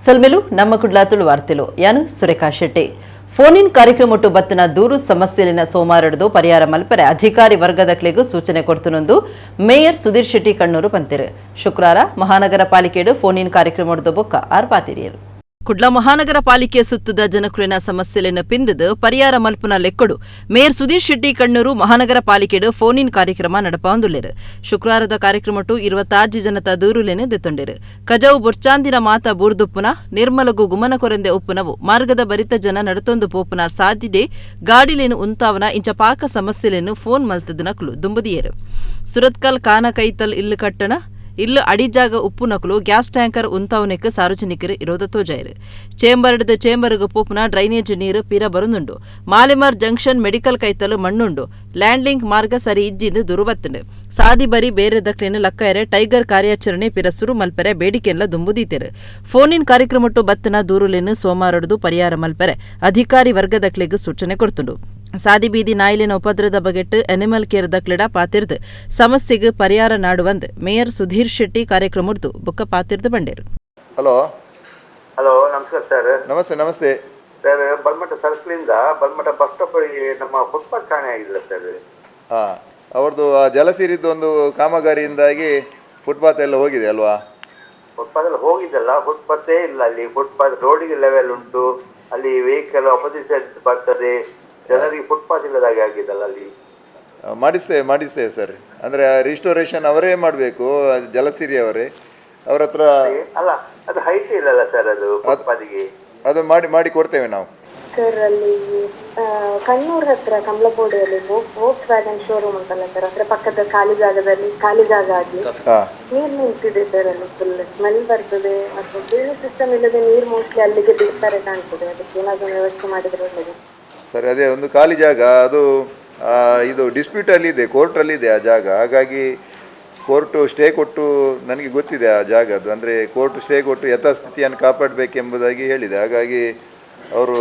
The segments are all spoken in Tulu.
ಸಲ್ಮೆಲು ನಮ್ಮ ಕುಡ್ಲ ತುಳು ವಾರ್ತೆಲು ಯಾನು ಸುರೇಖಾ ಶೆಟ್ಟಿ. ಫೋನ್ ಇನ್ ಕಾರ್ಯಕ್ರಮಟ್ಟು ಬತ್ತಿನ ದೂರು ಸಮಸ್ಯೆಲಿನ ಸೋಮಾರಡ್ದು ಪರಿಹಾರ ಮಲ್ಪರೆ ಅಧಿಕಾರಿ ವರ್ಗದಕ್ಲೆಗ್ ಸೂಚನೆ ಕೊರ್ತುನೊಂದು ಮೇಯರ್ ಸುಧೀರ್ ಶೆಟ್ಟಿ ಕಣ್ಣೂರು ಪಂತೆರು. ಶುಕ್ರವಾರ ಮಹಾನಗರ ಪಾಲಿಕೆಡು ಫೋನ್ ಇನ್ ಕಾರ್ಯಕ್ರಮದ ಬೊಕ್ಕ ಆರ್ ಪಾತೆರಿಯರು. ಕುಡ್ಲ ಮಹಾನಗರ ಪಾಲಿಕೆ ಸುತ್ತದ ಜನಕುಲೆನ ಸಮಸ್ಯೆಲೆನ ಪಿಂದದ ಪರಿಹಾರ ಮಲ್ಪುನ ಲೆಕ್ಕಡು ಮೇಯರ್ ಸುಧೀರ್ ಶೆಟ್ಟಿ ಕಣ್ಣೂರು ಮಹಾನಗರ ಪಾಲಿಕೆಡು ಫೋನ್ ಇನ್ ಕಾರ್ಯಕ್ರಮ ನಡಪಾವೊಂದುಲ್ಲೆರ್. ಶುಕ್ರವಾರದ ಕಾರ್ಯಕ್ರಮಟ್ಟು 26 ಜನತ ದೂರುಲೆನ್ ದೆತ್ತೊಂಡೆರು. ಕಜವು ಬೊರ್ಚಾಂದಿನ ಮಾತ ಬೂರ್ದುಪ್ಪುನ, ನಿರ್ಮಲಗು ಗುಮನ ಕೊರೆಂದೆ ಉಪ್ಪುನವು, ಮಾರ್ಗದ ಬರಿತ ಜನ ನಡತೊಂದು ಪೋಪುನ ಸಾದಿಡೆ ಗಾಡಿಲೇನು ಉಂತಾವನ ಇಂಚ ಪಾಕ ಸಮಸ್ಯೆಲೆನ್ ಫೋನ್ ಮಲ್ತದನಕುಲು ದುಂಬುದಿಯೆರು. ಸುರತ್ಕಲ್ ಕಾನ ಕೈತಲ್ ಇಲ್ಲು ಕಟ್ಟಣ, ಇಲ್ಲು ಅಡಿಜಾಗ ಉಪ್ಪುನಕುಲು ಗ್ಯಾಸ್ ಟ್ಯಾಂಕರ್ ಉಂತಾವನೆಕ್ ಸಾರ್ವಜನಿಕರು ಇರೋದ ತೋಜಾಯರು. ಚೇಂಬರ್ಡ್ ಚೇಂಬರ್ಗ್ ಪೋಪುನ ಡ್ರೈನೇಜ್ ನೀರು ಪೀರ ಬರುನುಂಡು. ಮಾಲಿಮಾರ್ ಜಂಕ್ಷನ್ ಮೆಡಿಕಲ್ ಕೈತಲು ಮಣ್ಣುಂಡು. ಲ್ಯಾಂಡ್ಲಿಂಗ್ ಮಾರ್ಗ ಸರಿ ಇಜ್ಜಿಂದು ದುರುಬತ್ತುಂಡು. ಸಾದಿ ಬರಿ ಬೇರೆ ದಕ್ಲೆನ್ ಲಕ್ಕಯರೆ ಟೈಗರ್ ಕಾರ್ಯಾಚರಣೆ ಪಿರ ಸುರು ಮಲ್ಪೆರೆ ಬೇಡಿಕೆನ್ಲ ದುಂಬುದೀತೆರು. ಫೋನ್ ಇನ್ ಕಾರ್ಯಕ್ರಮಟ್ಟು ಬತ್ತಿನ ದೂರುಲೆನ್ ಸೋಮಾರಡ್ದು ಪರಿಹಾರ ಮಲ್ಪೆರೆ ಅಧಿಕಾರಿ ವರ್ಗದಕ್ಲೆಗ್ ಸೂಚನೆ ಕೊರ್ತುಂಡು. ಸಾದಿ ಬೀದಿ ನಾಯಿಲಿನ ಉಪದ್ರದ ಬಗೆಟ್ ಅನಿಮಲ್ ಕೇರ್ ದಕ್ಲೆಡ ಪಾತಿರ್ದು ಸಮಸ್ಯೆಗ್ ಪರಿಹಾರ ನಾಡುವಂದ್ ಮೇಯರ್ ಸುಧೀರ್ ಶೆಟ್ಟಿ ಕಾರ್ಯಕ್ರಮಡ್ದು ಬೊಕ್ಕ ಪಾತಿರ್ದು ಬಂಡೇರು. ಹಲೋ. ಹಲೋ, ನಮಸ್ಕಾರ ಸರ್. ನಮಸ್ತೆ, ನಮಸ್ತೆ. ಸರ್, ಬಲ್ಮಠ ಸರ್ಕಲಿಂದ ಬಲ್ಮಠ ಬಸ್ ಸ್ಟಾಪ್ ನಮ್ಮ ಫುಟ್ಪಾತ್ ಕಾಣೆ ಆಗಿಲ್ಲ ಸರ್. ಹಾಂ, ಅವ್ರದ್ದು ಆ ಜಲಸಿರಿದ್ದು ಒಂದು ಕಾಮಗಾರಿಯಿಂದಾಗಿ ಫುಟ್ಪಾತ್ ಎಲ್ಲ ಹೋಗಿದೆ ಅಲ್ವಾ? ಫುಟ್ಪಾತ್ ಎಲ್ಲ ಹೋಗಿದ್ದಲ್ಲ, ಫುಟ್ಪಾತೇ ಇಲ್ಲ ಅಲ್ಲಿ. ಫುಟ್ಪಾತ್ ರೋಡಿಗೆ ಲೆವೆಲ್ ಉಂಟು. ಅಲ್ಲಿ ವೆಹಿಕಲ್ ಅಪೋಸಿಟ್ ಸೈಡ್ ಬರ್ತದೆ. ಜನರಿಗೆ ಫುಟ್ಪಾತ್ ಇಲ್ಲದಾಗೆ ಆಗಿದಲ್ಲ ಅಲ್ಲಿ. ಮಾಡಿಸ್ತೇವೆ, ಮಾಡಿಸ್ತೇವೆ ಸರ್. ಅಂದರೆ ರಿಸ್ಟೋರೇಷನ್ ಅವರೇ ಮಾಡಬೇಕು, ಜಲಸಿರಿ ಅವರೇ, ಅವ್ರ ಹತ್ರ. ಅಲ್ಲ, ಅದು ಹೈಟ್ ಇಲ್ಲಲ್ಲ ಸರ್ ಅದು ಫುಟ್ಪಾತಿಗೆ. ಅದು ಮಾಡಿ ಮಾಡಿ ಕೊಡ್ತೇವೆ ನಾವು. ಸರ್, ಅಲ್ಲಿ ಕಣ್ಣೂರ್ ಹತ್ರ ಕಮಲಪೋಡಿಯಲ್ಲಿ ವೋಕ್ಸ್ ವ್ಯಾಗನ್ ಶೋರೂಮ್ ಉಂಟಲ್ಲ ಸರ್, ಅದರ ಪಕ್ಕದ ಖಾಲಿ ಜಾಗದಲ್ಲಿ, ಖಾಲಿ ಜಾಗ ಆಗಿ ನೀರು ನಿಂತಿದೆ ಸರ್. ಅಲ್ಲಿ ಫುಲ್ ಸ್ಮೆಲ್ ಬರ್ತದೆ ಮತ್ತು ಡ್ರೈನೇಜ್ ಸಿಸ್ಟಮ್ ಇಲ್ಲದೆ ನೀರು ಮೋಸ್ಟ್ಲಿ ಅಲ್ಲಿಗೆ ಬಿಡ್ತಾರೆ ಕಾಣ್ತದೆ. ಅದಕ್ಕೆ ಏನಾದ್ರು ವ್ಯವಸ್ಥೆ ಮಾಡಿದ್ರೆ ಒಳ್ಳೆಯದು. ಸರಿ, ಅದೇ ಒಂದು ಖಾಲಿ ಜಾಗ ಅದು. ಇದು ಡಿಸ್ಪ್ಯೂಟಲ್ಲಿ ಇದೆ, ಕೋರ್ಟಲ್ಲಿ ಇದೆ ಆ ಜಾಗ. ಹಾಗಾಗಿ ಕೋರ್ಟು ಸ್ಟೇ ಕೊಟ್ಟು, ನನಗೆ ಗೊತ್ತಿದೆ ಆ ಜಾಗದ್ದು, ಅಂದರೆ ಕೋರ್ಟ್ ಸ್ಟೇ ಕೊಟ್ಟು ಯಥಾಸ್ಥಿತಿಯನ್ನು ಕಾಪಾಡಬೇಕೆಂಬುದಾಗಿ ಹೇಳಿದೆ. ಹಾಗಾಗಿ ಅವರು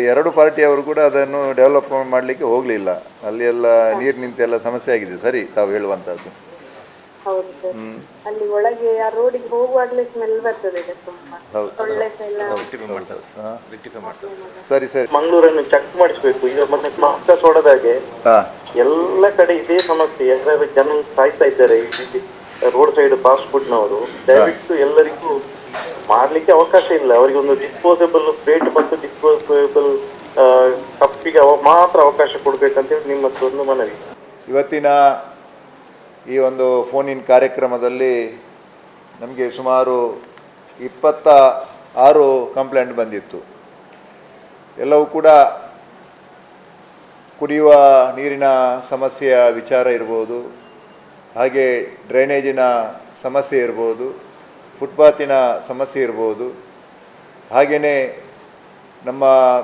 ಎರಡು ಪಾರ್ಟಿಯವರು ಕೂಡ ಅದನ್ನು ಡೆವಲಪ್ ಮಾಡಲಿಕ್ಕೆ ಹೋಗಲಿಲ್ಲ. ಅಲ್ಲಿ ಎಲ್ಲ ನೀರು ನಿಂತೆಲ್ಲ ಸಮಸ್ಯೆ ಆಗಿದೆ. ಸರಿ, ತಾವು ಹೇಳುವಂಥದ್ದು. ಹೌದು ಸರ್, ಅಲ್ಲಿ ಒಳಗೆ ಆ ರೋಡಿಗೆ ಹೋಗುವಾಗಲೇ ಸ್ಮೆಲ್ ಬರ್ತದೆ ಸರ್ ತುಂಬಾ. ಸೊಳ್ಳೆ ಸಹ ಎಲ್ಲ. ಸರಿ ಸರಿ. ಮಂಗಳೂರನ್ನು ಚೆಕ್ ಮಾಡಿಸ್ಬೇಕು. ಈಗ ಮತ್ತೆ ಮಾಸ್ಕ ಸೋಡದಾಗೆ ಎಲ್ಲ ಕಡೆ ಇದೇ ಸಮಸ್ಯೆ. ಯಾಕಂದ್ರೆ ಜನ ಸಾಯ್ತಾ ಇದ್ದಾರೆ ರೋಡ್ ಸೈಡ್ ಫಾಸ್ಟ್ ಫುಡ್ ನವರು. ದಯವಿಟ್ಟು ಎಲ್ಲರಿಗೂ ಮಾಡ್ಲಿಕ್ಕೆ ಅವಕಾಶ ಇಲ್ಲ. ಅವರಿಗೆ ಒಂದು ಡಿಸ್ಪೋಸಬಲ್ ಪ್ಲೇಟ್ ಮತ್ತು ಡಿಸ್ಪೋಸಬಲ್ ಕಪ್ಪಿಗೆ ಮಾತ್ರ ಅವಕಾಶ ಕೊಡ್ಬೇಕಂತ ಹೇಳಿ ನಿಮ್ಮ ಹತ್ರ ಒಂದು ಮನವಿ. ಇವತ್ತಿನ ಈ ಒಂದು ಫೋನ್ ಇನ್ ಕಾರ್ಯಕ್ರಮದಲ್ಲಿ ನಮಗೆ ಸುಮಾರು 26 ಕಂಪ್ಲೇಂಟ್ ಬಂದಿತ್ತು. ಎಲ್ಲವೂ ಕೂಡ ಕುಡಿಯುವ ನೀರಿನ ಸಮಸ್ಯೆಯ ವಿಚಾರ ಇರ್ಬೋದು, ಹಾಗೆ ಡ್ರೈನೇಜಿನ ಸಮಸ್ಯೆ ಇರ್ಬೋದು, ಫುಟ್ಪಾತಿನ ಸಮಸ್ಯೆ ಇರ್ಬೋದು, ಹಾಗೆಯೇ ನಮ್ಮ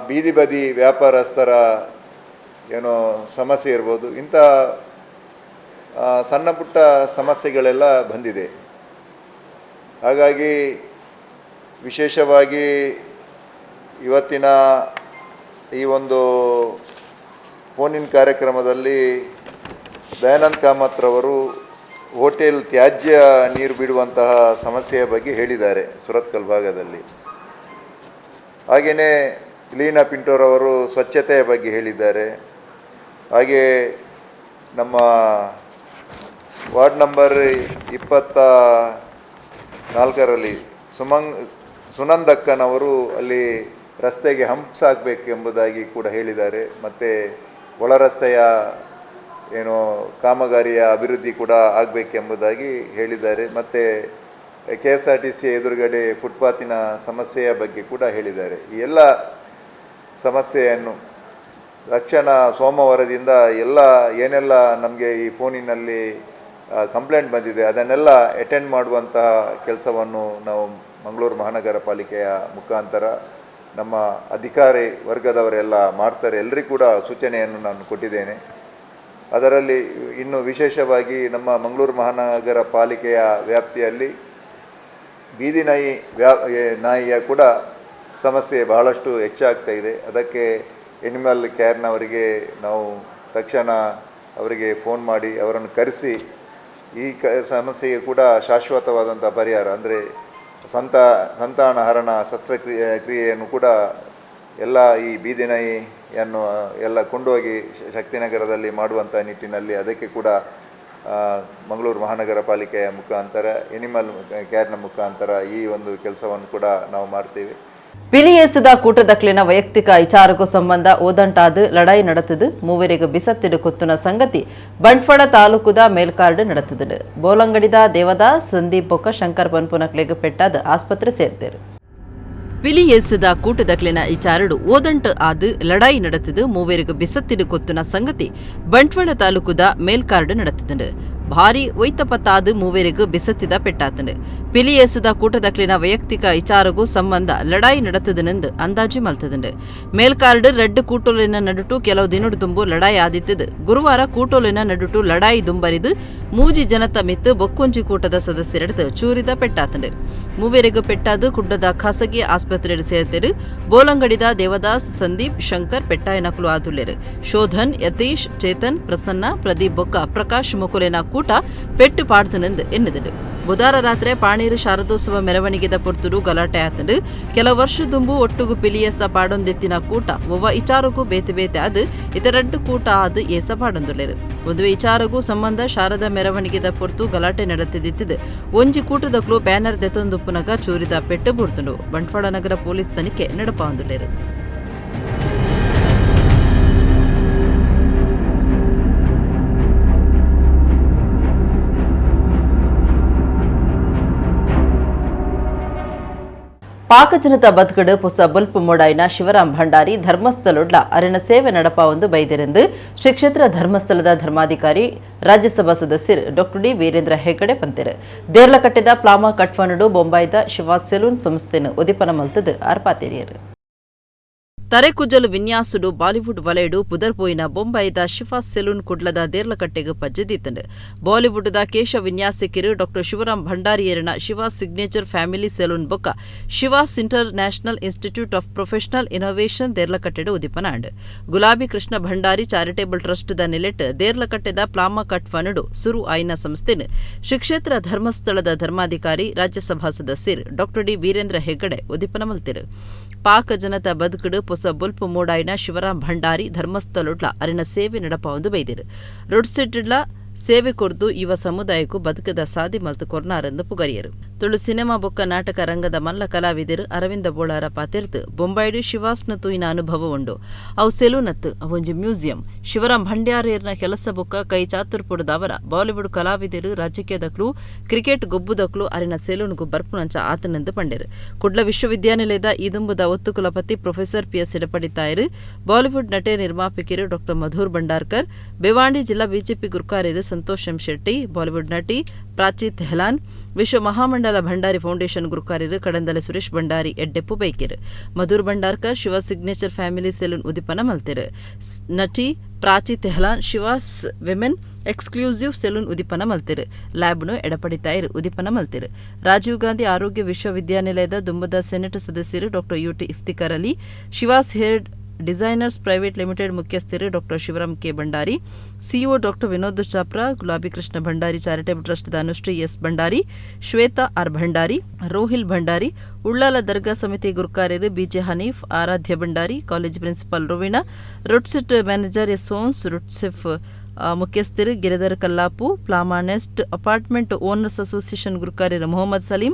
ಬೀದಿ ಬದಿ ವ್ಯಾಪಾರಸ್ಥರ ಏನೋ ಸಮಸ್ಯೆ ಇರ್ಬೋದು, ಇಂಥ ಸಣ್ಣ ಪುಟ್ಟ ಸಮಸ್ಯೆಗಳೆಲ್ಲ ಬಂದಿದೆ. ಹಾಗಾಗಿ ವಿಶೇಷವಾಗಿ ಇವತ್ತಿನ ಈ ಒಂದು ಫೋನ್ ಇನ್ ಕಾರ್ಯಕ್ರಮದಲ್ಲಿ ದಯಾನಂದ್ ಕಾಮತ್ರವರು ಹೋಟೆಲ್ ತ್ಯಾಜ್ಯ ನೀರು ಬಿಡುವಂತಹ ಸಮಸ್ಯೆಯ ಬಗ್ಗೆ ಹೇಳಿದ್ದಾರೆ ಸುರತ್ಕಲ್ ಭಾಗದಲ್ಲಿ. ಹಾಗೆಯೇ ಲೀನಾ ಪಿಂಟೋರವರು ಸ್ವಚ್ಛತೆಯ ಬಗ್ಗೆ ಹೇಳಿದ್ದಾರೆ. ಹಾಗೆ ನಮ್ಮ ವಾರ್ಡ್ ನಂಬರ್ 24ರಲ್ಲಿ ಸುನಂದಕ್ಕನವರು ಅಲ್ಲಿ ರಸ್ತೆಗೆ ಹಂಪ್ಸ್ ಹಾಕಬೇಕು ಎಂಬುದಾಗಿ ಕೂಡ ಹೇಳಿದ್ದಾರೆ. ಮತ್ತು ಒಳ ರಸ್ತೆಯ ಏನೋ ಕಾಮಗಾರಿಯ ಅಭಿವೃದ್ಧಿ ಕೂಡ ಆಗಬೇಕೆಂಬುದಾಗಿ ಹೇಳಿದ್ದಾರೆ. ಮತ್ತು ಕೆಎಸ್ಆರ್ಟಿಸಿ ಎದುರುಗಡೆ ಫುಟ್ಪಾತಿನ ಸಮಸ್ಯೆಯ ಬಗ್ಗೆ ಕೂಡ ಹೇಳಿದ್ದಾರೆ. ಈ ಎಲ್ಲ ಸಮಸ್ಯೆಯನ್ನು ತಕ್ಷಣ ಸೋಮವಾರದಿಂದ ಎಲ್ಲ ಏನೆಲ್ಲ ನಮಗೆ ಈ ಫೋನಿನಲ್ಲಿ ಕಂಪ್ಲೇಂಟ್ ಬಂದಿದೆ, ಅದನ್ನೆಲ್ಲ ಅಟೆಂಡ್ ಮಾಡುವಂತಹ ಕೆಲಸವನ್ನು ನಾವು ಮಂಗಳೂರು ಮಹಾನಗರ ಪಾಲಿಕೆಯ ಮುಖಾಂತರ ನಮ್ಮ ಅಧಿಕಾರಿ ವರ್ಗದವರೆಲ್ಲ ಮಾಡ್ತಾರೆ. ಎಲ್ಲರಿಗೂ ಕೂಡ ಸೂಚನೆಯನ್ನು ನಾನು ಕೊಟ್ಟಿದ್ದೇನೆ. ಅದರಲ್ಲಿ ಇನ್ನು ವಿಶೇಷವಾಗಿ ನಮ್ಮ ಮಂಗಳೂರು ಮಹಾನಗರ ಪಾಲಿಕೆಯ ವ್ಯಾಪ್ತಿಯಲ್ಲಿ ಬೀದಿ ನಾಯಿ ನಾಯಿಯ ಕೂಡ ಸಮಸ್ಯೆ ಬಹಳಷ್ಟು ಹೆಚ್ಚಾಗ್ತಾ ಇದೆ. ಅದಕ್ಕೆ ಎನಿಮಲ್ ಕೇರ್ನವರಿಗೆ ನಾವು ತಕ್ಷಣ ಅವರಿಗೆ ಫೋನ್ ಮಾಡಿ ಅವರನ್ನು ಕರೆಸಿ ಈ ಸಮಸ್ಯೆಗೆ ಕೂಡ ಶಾಶ್ವತವಾದಂಥ ಪರಿಹಾರ, ಅಂದರೆ ಸಂತಾನ ಹರಣ ಶಸ್ತ್ರಕ್ರಿಯೆಯನ್ನು ಕೂಡ ಎಲ್ಲ ಈ ಬೀದಿ ನಾಯಿಯನ್ನು ಎಲ್ಲ ಕೊಂಡೋಗಿ ಶಕ್ತಿನಗರದಲ್ಲಿ ಮಾಡುವಂಥ ನಿಟ್ಟಿನಲ್ಲಿ ಅದಕ್ಕೆ ಕೂಡ ಮಂಗಳೂರು ಮಹಾನಗರ ಪಾಲಿಕೆಯ ಮುಖಾಂತರ ಎನಿಮಲ್ ಕೇರ್ನ ಮುಖಾಂತರ ಈ ಒಂದು ಕೆಲಸವನ್ನು ಕೂಡ ನಾವು ಮಾಡ್ತೀವಿ. ಪಿಲಿಯೇಸದ ಕೂಟದಕ್ಲಿನ ವೈಯಕ್ತಿಕ ವಿಚಾರಕ್ಕೂ ಸಂಬಂಧ ಓದಂಟಾದು ಲಡಾಯಿ ನಡೆತದು ಮೂವರಿಗೆ ಬಿಸತ್ತಿಡು ಕೊತ್ತುನ ಸಂಗತಿ ಬಂಟ್ವಾಳ ತಾಲೂಕುದ ಮೇಲ್ಕಾರ್ಡ್ ನಡೆತದು. ಬೋಲಂಗಡಿದ ದೇವದಾಸ್, ಸಂದೀಪ್ ಬೊಕ್ಕ ಶಂಕರ್ ಪನ್ಪುನಕ್ಲೆಗ್ ಪೆಟ್ಟಾದ ಆಸ್ಪತ್ರೆ ಸೇರ್ತೇರು. ಪಿಲಿಯೇಸದ ಕೂಟದಕ್ಲಿನ ವಿಚಾರಡು ಓದಂಟು ಆದು ಲಡಾಯಿ ನಡೆತದು ಮೂವರಿಗೆ ಬಿಸತ್ತಿಡು ಕೊತ್ತುನ ಸಂಗತಿ ಬಂಟ್ವಾಳ ತಾಲೂಕುದ ಮೇಲ್ಕಾರ್ಡ್ ನಡೆತದು. ಭಾರಿ ಒಯ್ತಪತ್ತಾದು ಮೂವರಿಗೂ ಬಿಸತ್ತಿದ ಪೆಟ್ಟಾತನು. ಪಿಲಿಯೇಸದ ಕೂಟದಕ್ಲಿನ ವೈಯಕ್ತಿಕ ವಿಚಾರಗೂ ಸಂಬಂಧ ಲಡಾಯಿ ನಡೆತದನೆಂದು ಅಂದಾಜು ಮಲ್ತದಂಡು. ಮೇಲ್ಕಾರ್ಡ್ ರೆಡ್ ಕೂಟೋಲಿನ ನಡುಟು ಕೆಲವು ದಿನಡು ದುಂಬು ಲಡಾಯಿ ಆದಿತ್ತದು. ಗುರುವಾರ ಕೂಟೋಲಿನ ನಡುಟು ಲಡಾಯಿ ದುಂಬರಿದು ಮೂಜಿ ಜನತ ಮಿತ್ತು ಬೊಕ್ಕೊಂಜಿ ಕೂಟದ ಸದಸ್ಯರೆಡ್ದು ಚೂರಿದ ಪೆಟ್ಟಾತನು. ಮೂವರಿಗೂ ಪೆಟ್ಟಾದು ಕುಡ್ಡದ ಖಾಸಗಿ ಆಸ್ಪತ್ರೆಗೆ ಸೇರ್ತೆರು. ಬೋಲಂಗಡಿದ ದೇವದಾಸ್, ಸಂದೀಪ್, ಶಂಕರ್ ಪೆಟ್ಟಾಯನಕುಲು ಆದುಲ್ಲೆರು. ಶೋಧನ್, ಯತೀಶ್, ಚೇತನ್, ಪ್ರಸನ್ನ, ಪ್ರದೀಪ್ ಬೊಕ್ಕ ಪ್ರಕಾಶ್ ಮುಕುಲೆನ ಕೂಟ ಪೆಟ್ಟು ಪಾಡ್ದನೆಂದು ಎನ್ನಿದರು. ಬುಧಾರ ರಾತ್ರಿ ಪಾಣೀರು ಶಾರದೋತ್ಸವ ಮೆರವಣಿಗೆದ ಪೊರ್ತುಡು ಗಲಾಟೆ ಆತಂಡು. ಕೆಲ ವರ್ಷ ದುಂಬು ಒಟ್ಟುಗು ಪಿಲಿಯಸ ಪಾಡೊಂದೆತ್ತಿನ ಕೂಟ ಒವ್ವ ಇಚಾರಗೂ ಬೇತೆ ಬೇತೆ ಅದು ಇತರಡ್ಡು ಕೂಟ ಆದು ಏಸ ಪಾಡೊಂದುಲ್ಲೆರು. ಒಂದು ಇಚಾರಗೂ ಸಂಬಂಧ ಶಾರದಾ ಮೆರವಣಿಗೆದ ಪೊರ್ತು ಗಲಾಟೆ ನಡೆತಿದ್ದಿತ್ತಿದ್ದು ಒಂಜಿ ಕೂಟದಕ್ಲು ಬ್ಯಾನರ್ ದೆತ್ತೊಂದುಪ್ಪುನಗ ಚೂರಿದ ಪೆಟ್ಟು ಬೂರ್ತುಂಡು. ಬಂಟ್ವಾಳ ನಗರ ಪೊಲೀಸ್ ತನಿಖೆ ನಡಪಾಂದುಲ್ಲೆರು. ಪಾಕಜನತ ಬದುಕಡು ಪೊಸ ಬೊಲ್ಪು ಮೋಡಾಯಿನ ಶಿವರಾಮ್ ಭಂಡಾರಿ ಧರ್ಮಸ್ಥಳೊಡ್ಲ ಅರಿನ ಸೇವೆ ನಡಪ ಒಂದು ಬೈದೆರೆಂದು ಶ್ರೀ ಕ್ಷೇತ್ರ ಧರ್ಮಸ್ಥಳದ ಧರ್ಮಾಧಿಕಾರಿ ರಾಜ್ಯಸಭಾ ಸದಸ್ಯರು ಡಾಕ್ಟರ್ ಡಿ ವೀರೇಂದ್ರ ಹೆಗ್ಗಡೆ ಪಂತೆರು. ದೇರ್ಲಕಟ್ಟೆದ ಪ್ಲಾಮಾ ಕಟ್ವನುಡು ಬೊಂಬಾಯಿದ ಶಿವಾ ಸೆಲೂನ್ ಸಂಸ್ಥೆನು ಉದಿಪನ ಮಲ್ತದು ಆರ್ಪಾತೇರಿಯರು. ತರೆಕುಜಲು ವಿನ್ಯಾಸುಡು ಬಾಲಿವುಡ್ ವಲಯಡು ಪುದರ್ಪೋಯಿನ ಬೊಂಬಾಯಿದ ಶಿಫಾ ಸೆಲೂನ್ ಕುಡ್ಲದ ದೇರ್ಲಕಟ್ಟೆಗ್ ಪಜ್ಜೆದೀತಂಡು. ಬಾಲಿವುಡ್ದ ಕೇಶ ವಿನ್ಯಾಸಕಿರು ಡಾಕ್ಟರ್ ಶಿವರಾಮ್ ಭಂಡಾರಿಯರನ ಶಿವಾ signature family salon ಬೊಕ್ಕ Shivas international institute of professional innovation ದೇರ್ಲಕಟ್ಟೆಡು ಉದಿಪನ and. ಗುಲಾಬಿ Krishna Bhandari charitable trust the ನೆಲೆಟ್ ದೇರ್ಲಕಟ್ಟೆದ ಪ್ಲಾಮಾ ಕಟ್ವನುಡು ಸುರು ಆಯ್ನ ಸಂಸ್ಥೆನ್ ಶ್ರೀ ಕ್ಷೇತ್ರ ಧರ್ಮಸ್ಥಳದ ಧರ್ಮಾಧಿಕಾರಿ ರಾಜ್ಯಸಭಾ ಸದಸ್ಯರು ಡಾಕ್ಟರ್ ಡಿ ವೀರೇಂದ್ರ ಹೆಗ್ಗಡೆ ಉದಿಪನ ಮಲ್ತಿರು. ಪಾಕ ಜನತ ಬದುಕಡು ಪೊಸ ಬೊಲ್ಪು ಮೋಡಾಯಿನ ಶಿವರಾಮ್ ಭಂಡಾರಿ ಧರ್ಮಸ್ಥಳೊಡ್ಲ ಅರಿನ ಸೇವೆ ನಡಪಾವೊಂದು ಬೈದಿರು. ರೋಡ್ ಸೈಡ್ಲ ಸೇವೆ ಕೊರ್ದು ಯುವ ಸಮುದಾಯಕ್ಕೂ ಬದುಕದ ಸಾದಿ ಮಲ್ತು ಕೊರ್ನಾರೆಂದು ಪುಗರಿಯರು. ತುಳು ಸಿನಿಮಾ ಬೊಕ್ಕ ನಾಟಕ ರಂಗದ ಮಲ್ಲ ಕಲಾವಿದರು ಅರವಿಂದ ಬೋಳಾರ ಪಾತಿರ್ತು ಬೊಂಬಾಯಿಡು ಶಿವಾಸ್ನ ತೂಯಿನ ಅನುಭವ ಉಂಡು. ಅವು ಸೆಲೂನತ್ತು ಅವೊಂಜಿ ಮ್ಯೂಸಿಯಂ. ಶಿವರಾಮ್ ಭಂಡ್ಯಾರೇರ್ನ ಕೆಲಸ ಬೊಕ್ಕ ಕೈ ಚಾತುರ್ಪುಡದವರ ಬಾಲಿವುಡ್ ಕಲಾವಿದರು ರಾಜಕೀಯದಕ್ಲು ಕ್ರಿಕೆಟ್ ಗೊಬ್ಬುದಕ್ಲು ಅರಿನ ಸೆಲೂನ್ಗೂ ಬರ್ಪುನಂಚ ಆತನೆಂದು ಪಂಡೆರು. ಕುಡ್ಲ ವಿಶ್ವವಿದ್ಯಾನಿಲಯದ ಈದುಂಬುದ ಒತ್ತು ಕುಲಪತಿ ಪ್ರೊಫೆಸರ್ ಪಿಎಸ್ ಎಡಪಡಿತಾಯರು, ಬಾಲಿವುಡ್ ನಟೆ ನಿರ್ಮಾಪಕಿರು ಡಾಕ್ಟರ್ ಮಧುರ್ ಭಂಡಾರ್ಕರ್, ಬೆವಾಂಡಿ ಜಿಲ್ಲಾ ಬಿಜೆಪಿ ಗುರುಕಾರ್ಯರು ಸಂತೋಷ್ ಎಂ ಶೆಟ್ಟಿ, ಬಾಲಿವುಡ್ ನಟಿ ಪ್ರಾಚಿ ತೆಹಲಾನ್, ವಿಶ್ವ ಮಹಾಮಂಡಲ ಭಂಡಾರಿ ಫೌಂಡೇಶನ್ ಗುರುಕಾರ್ಯರು ಕಡಂದಲೆ ಸುರೇಶ್ ಭಂಡಾರಿ ಎಡ್ಡೆಪ್ಪು ಬೈಕೆರು. Madhur Bhandarkar Shiva signature family salon ಉದಿಪನ ಮಲ್ತೆರು. ನಟಿ Prachi Tehlan Shivas women exclusive salon ಉದಿಪನ ಮಲ್ತೆರು. ಲ್ಯಾಬ್ನು ಎಡಪಡಿತಾಯರು ಉದಿಪನ ಮಲ್ತೆರು. ರಾಜೀವ್ ಗಾಂಧಿ ಆರೋಗ್ಯ ವಿಶ್ವವಿದ್ಯಾನಿಲಯದ ದುಂಬದ ಸೆನೆಟ್ ಸದಸ್ಯರು doctor UT Iftikhar Ali, Shivas hair designers private limited ಮುಖ್ಯಸ್ಥರು doctor Shivaram K Bhandari, CEO doctor Vinod Chapra, Gulabi Krishna Bhandari charitable ಟ್ರಸ್ಟ್ದ Anushree S Bhandari, Shweta R Bhandari, Rohil Bhandari, Ullal Dargah ಸಮಿತಿ ಗುರುಕಾರ್ಯರು BJ Hanif, Aradhya Bhandari, college principal Rovina, RUDSET manager S ಸೋನ್ಸ್, ರುಡ್ಸೆಫ್ ಮುಖ್ಯಸ್ಥರು Giridhar Kallapu, Plama nest apartment owners association ಗುರುಕಾರ್ಯರು Mohammed Salim,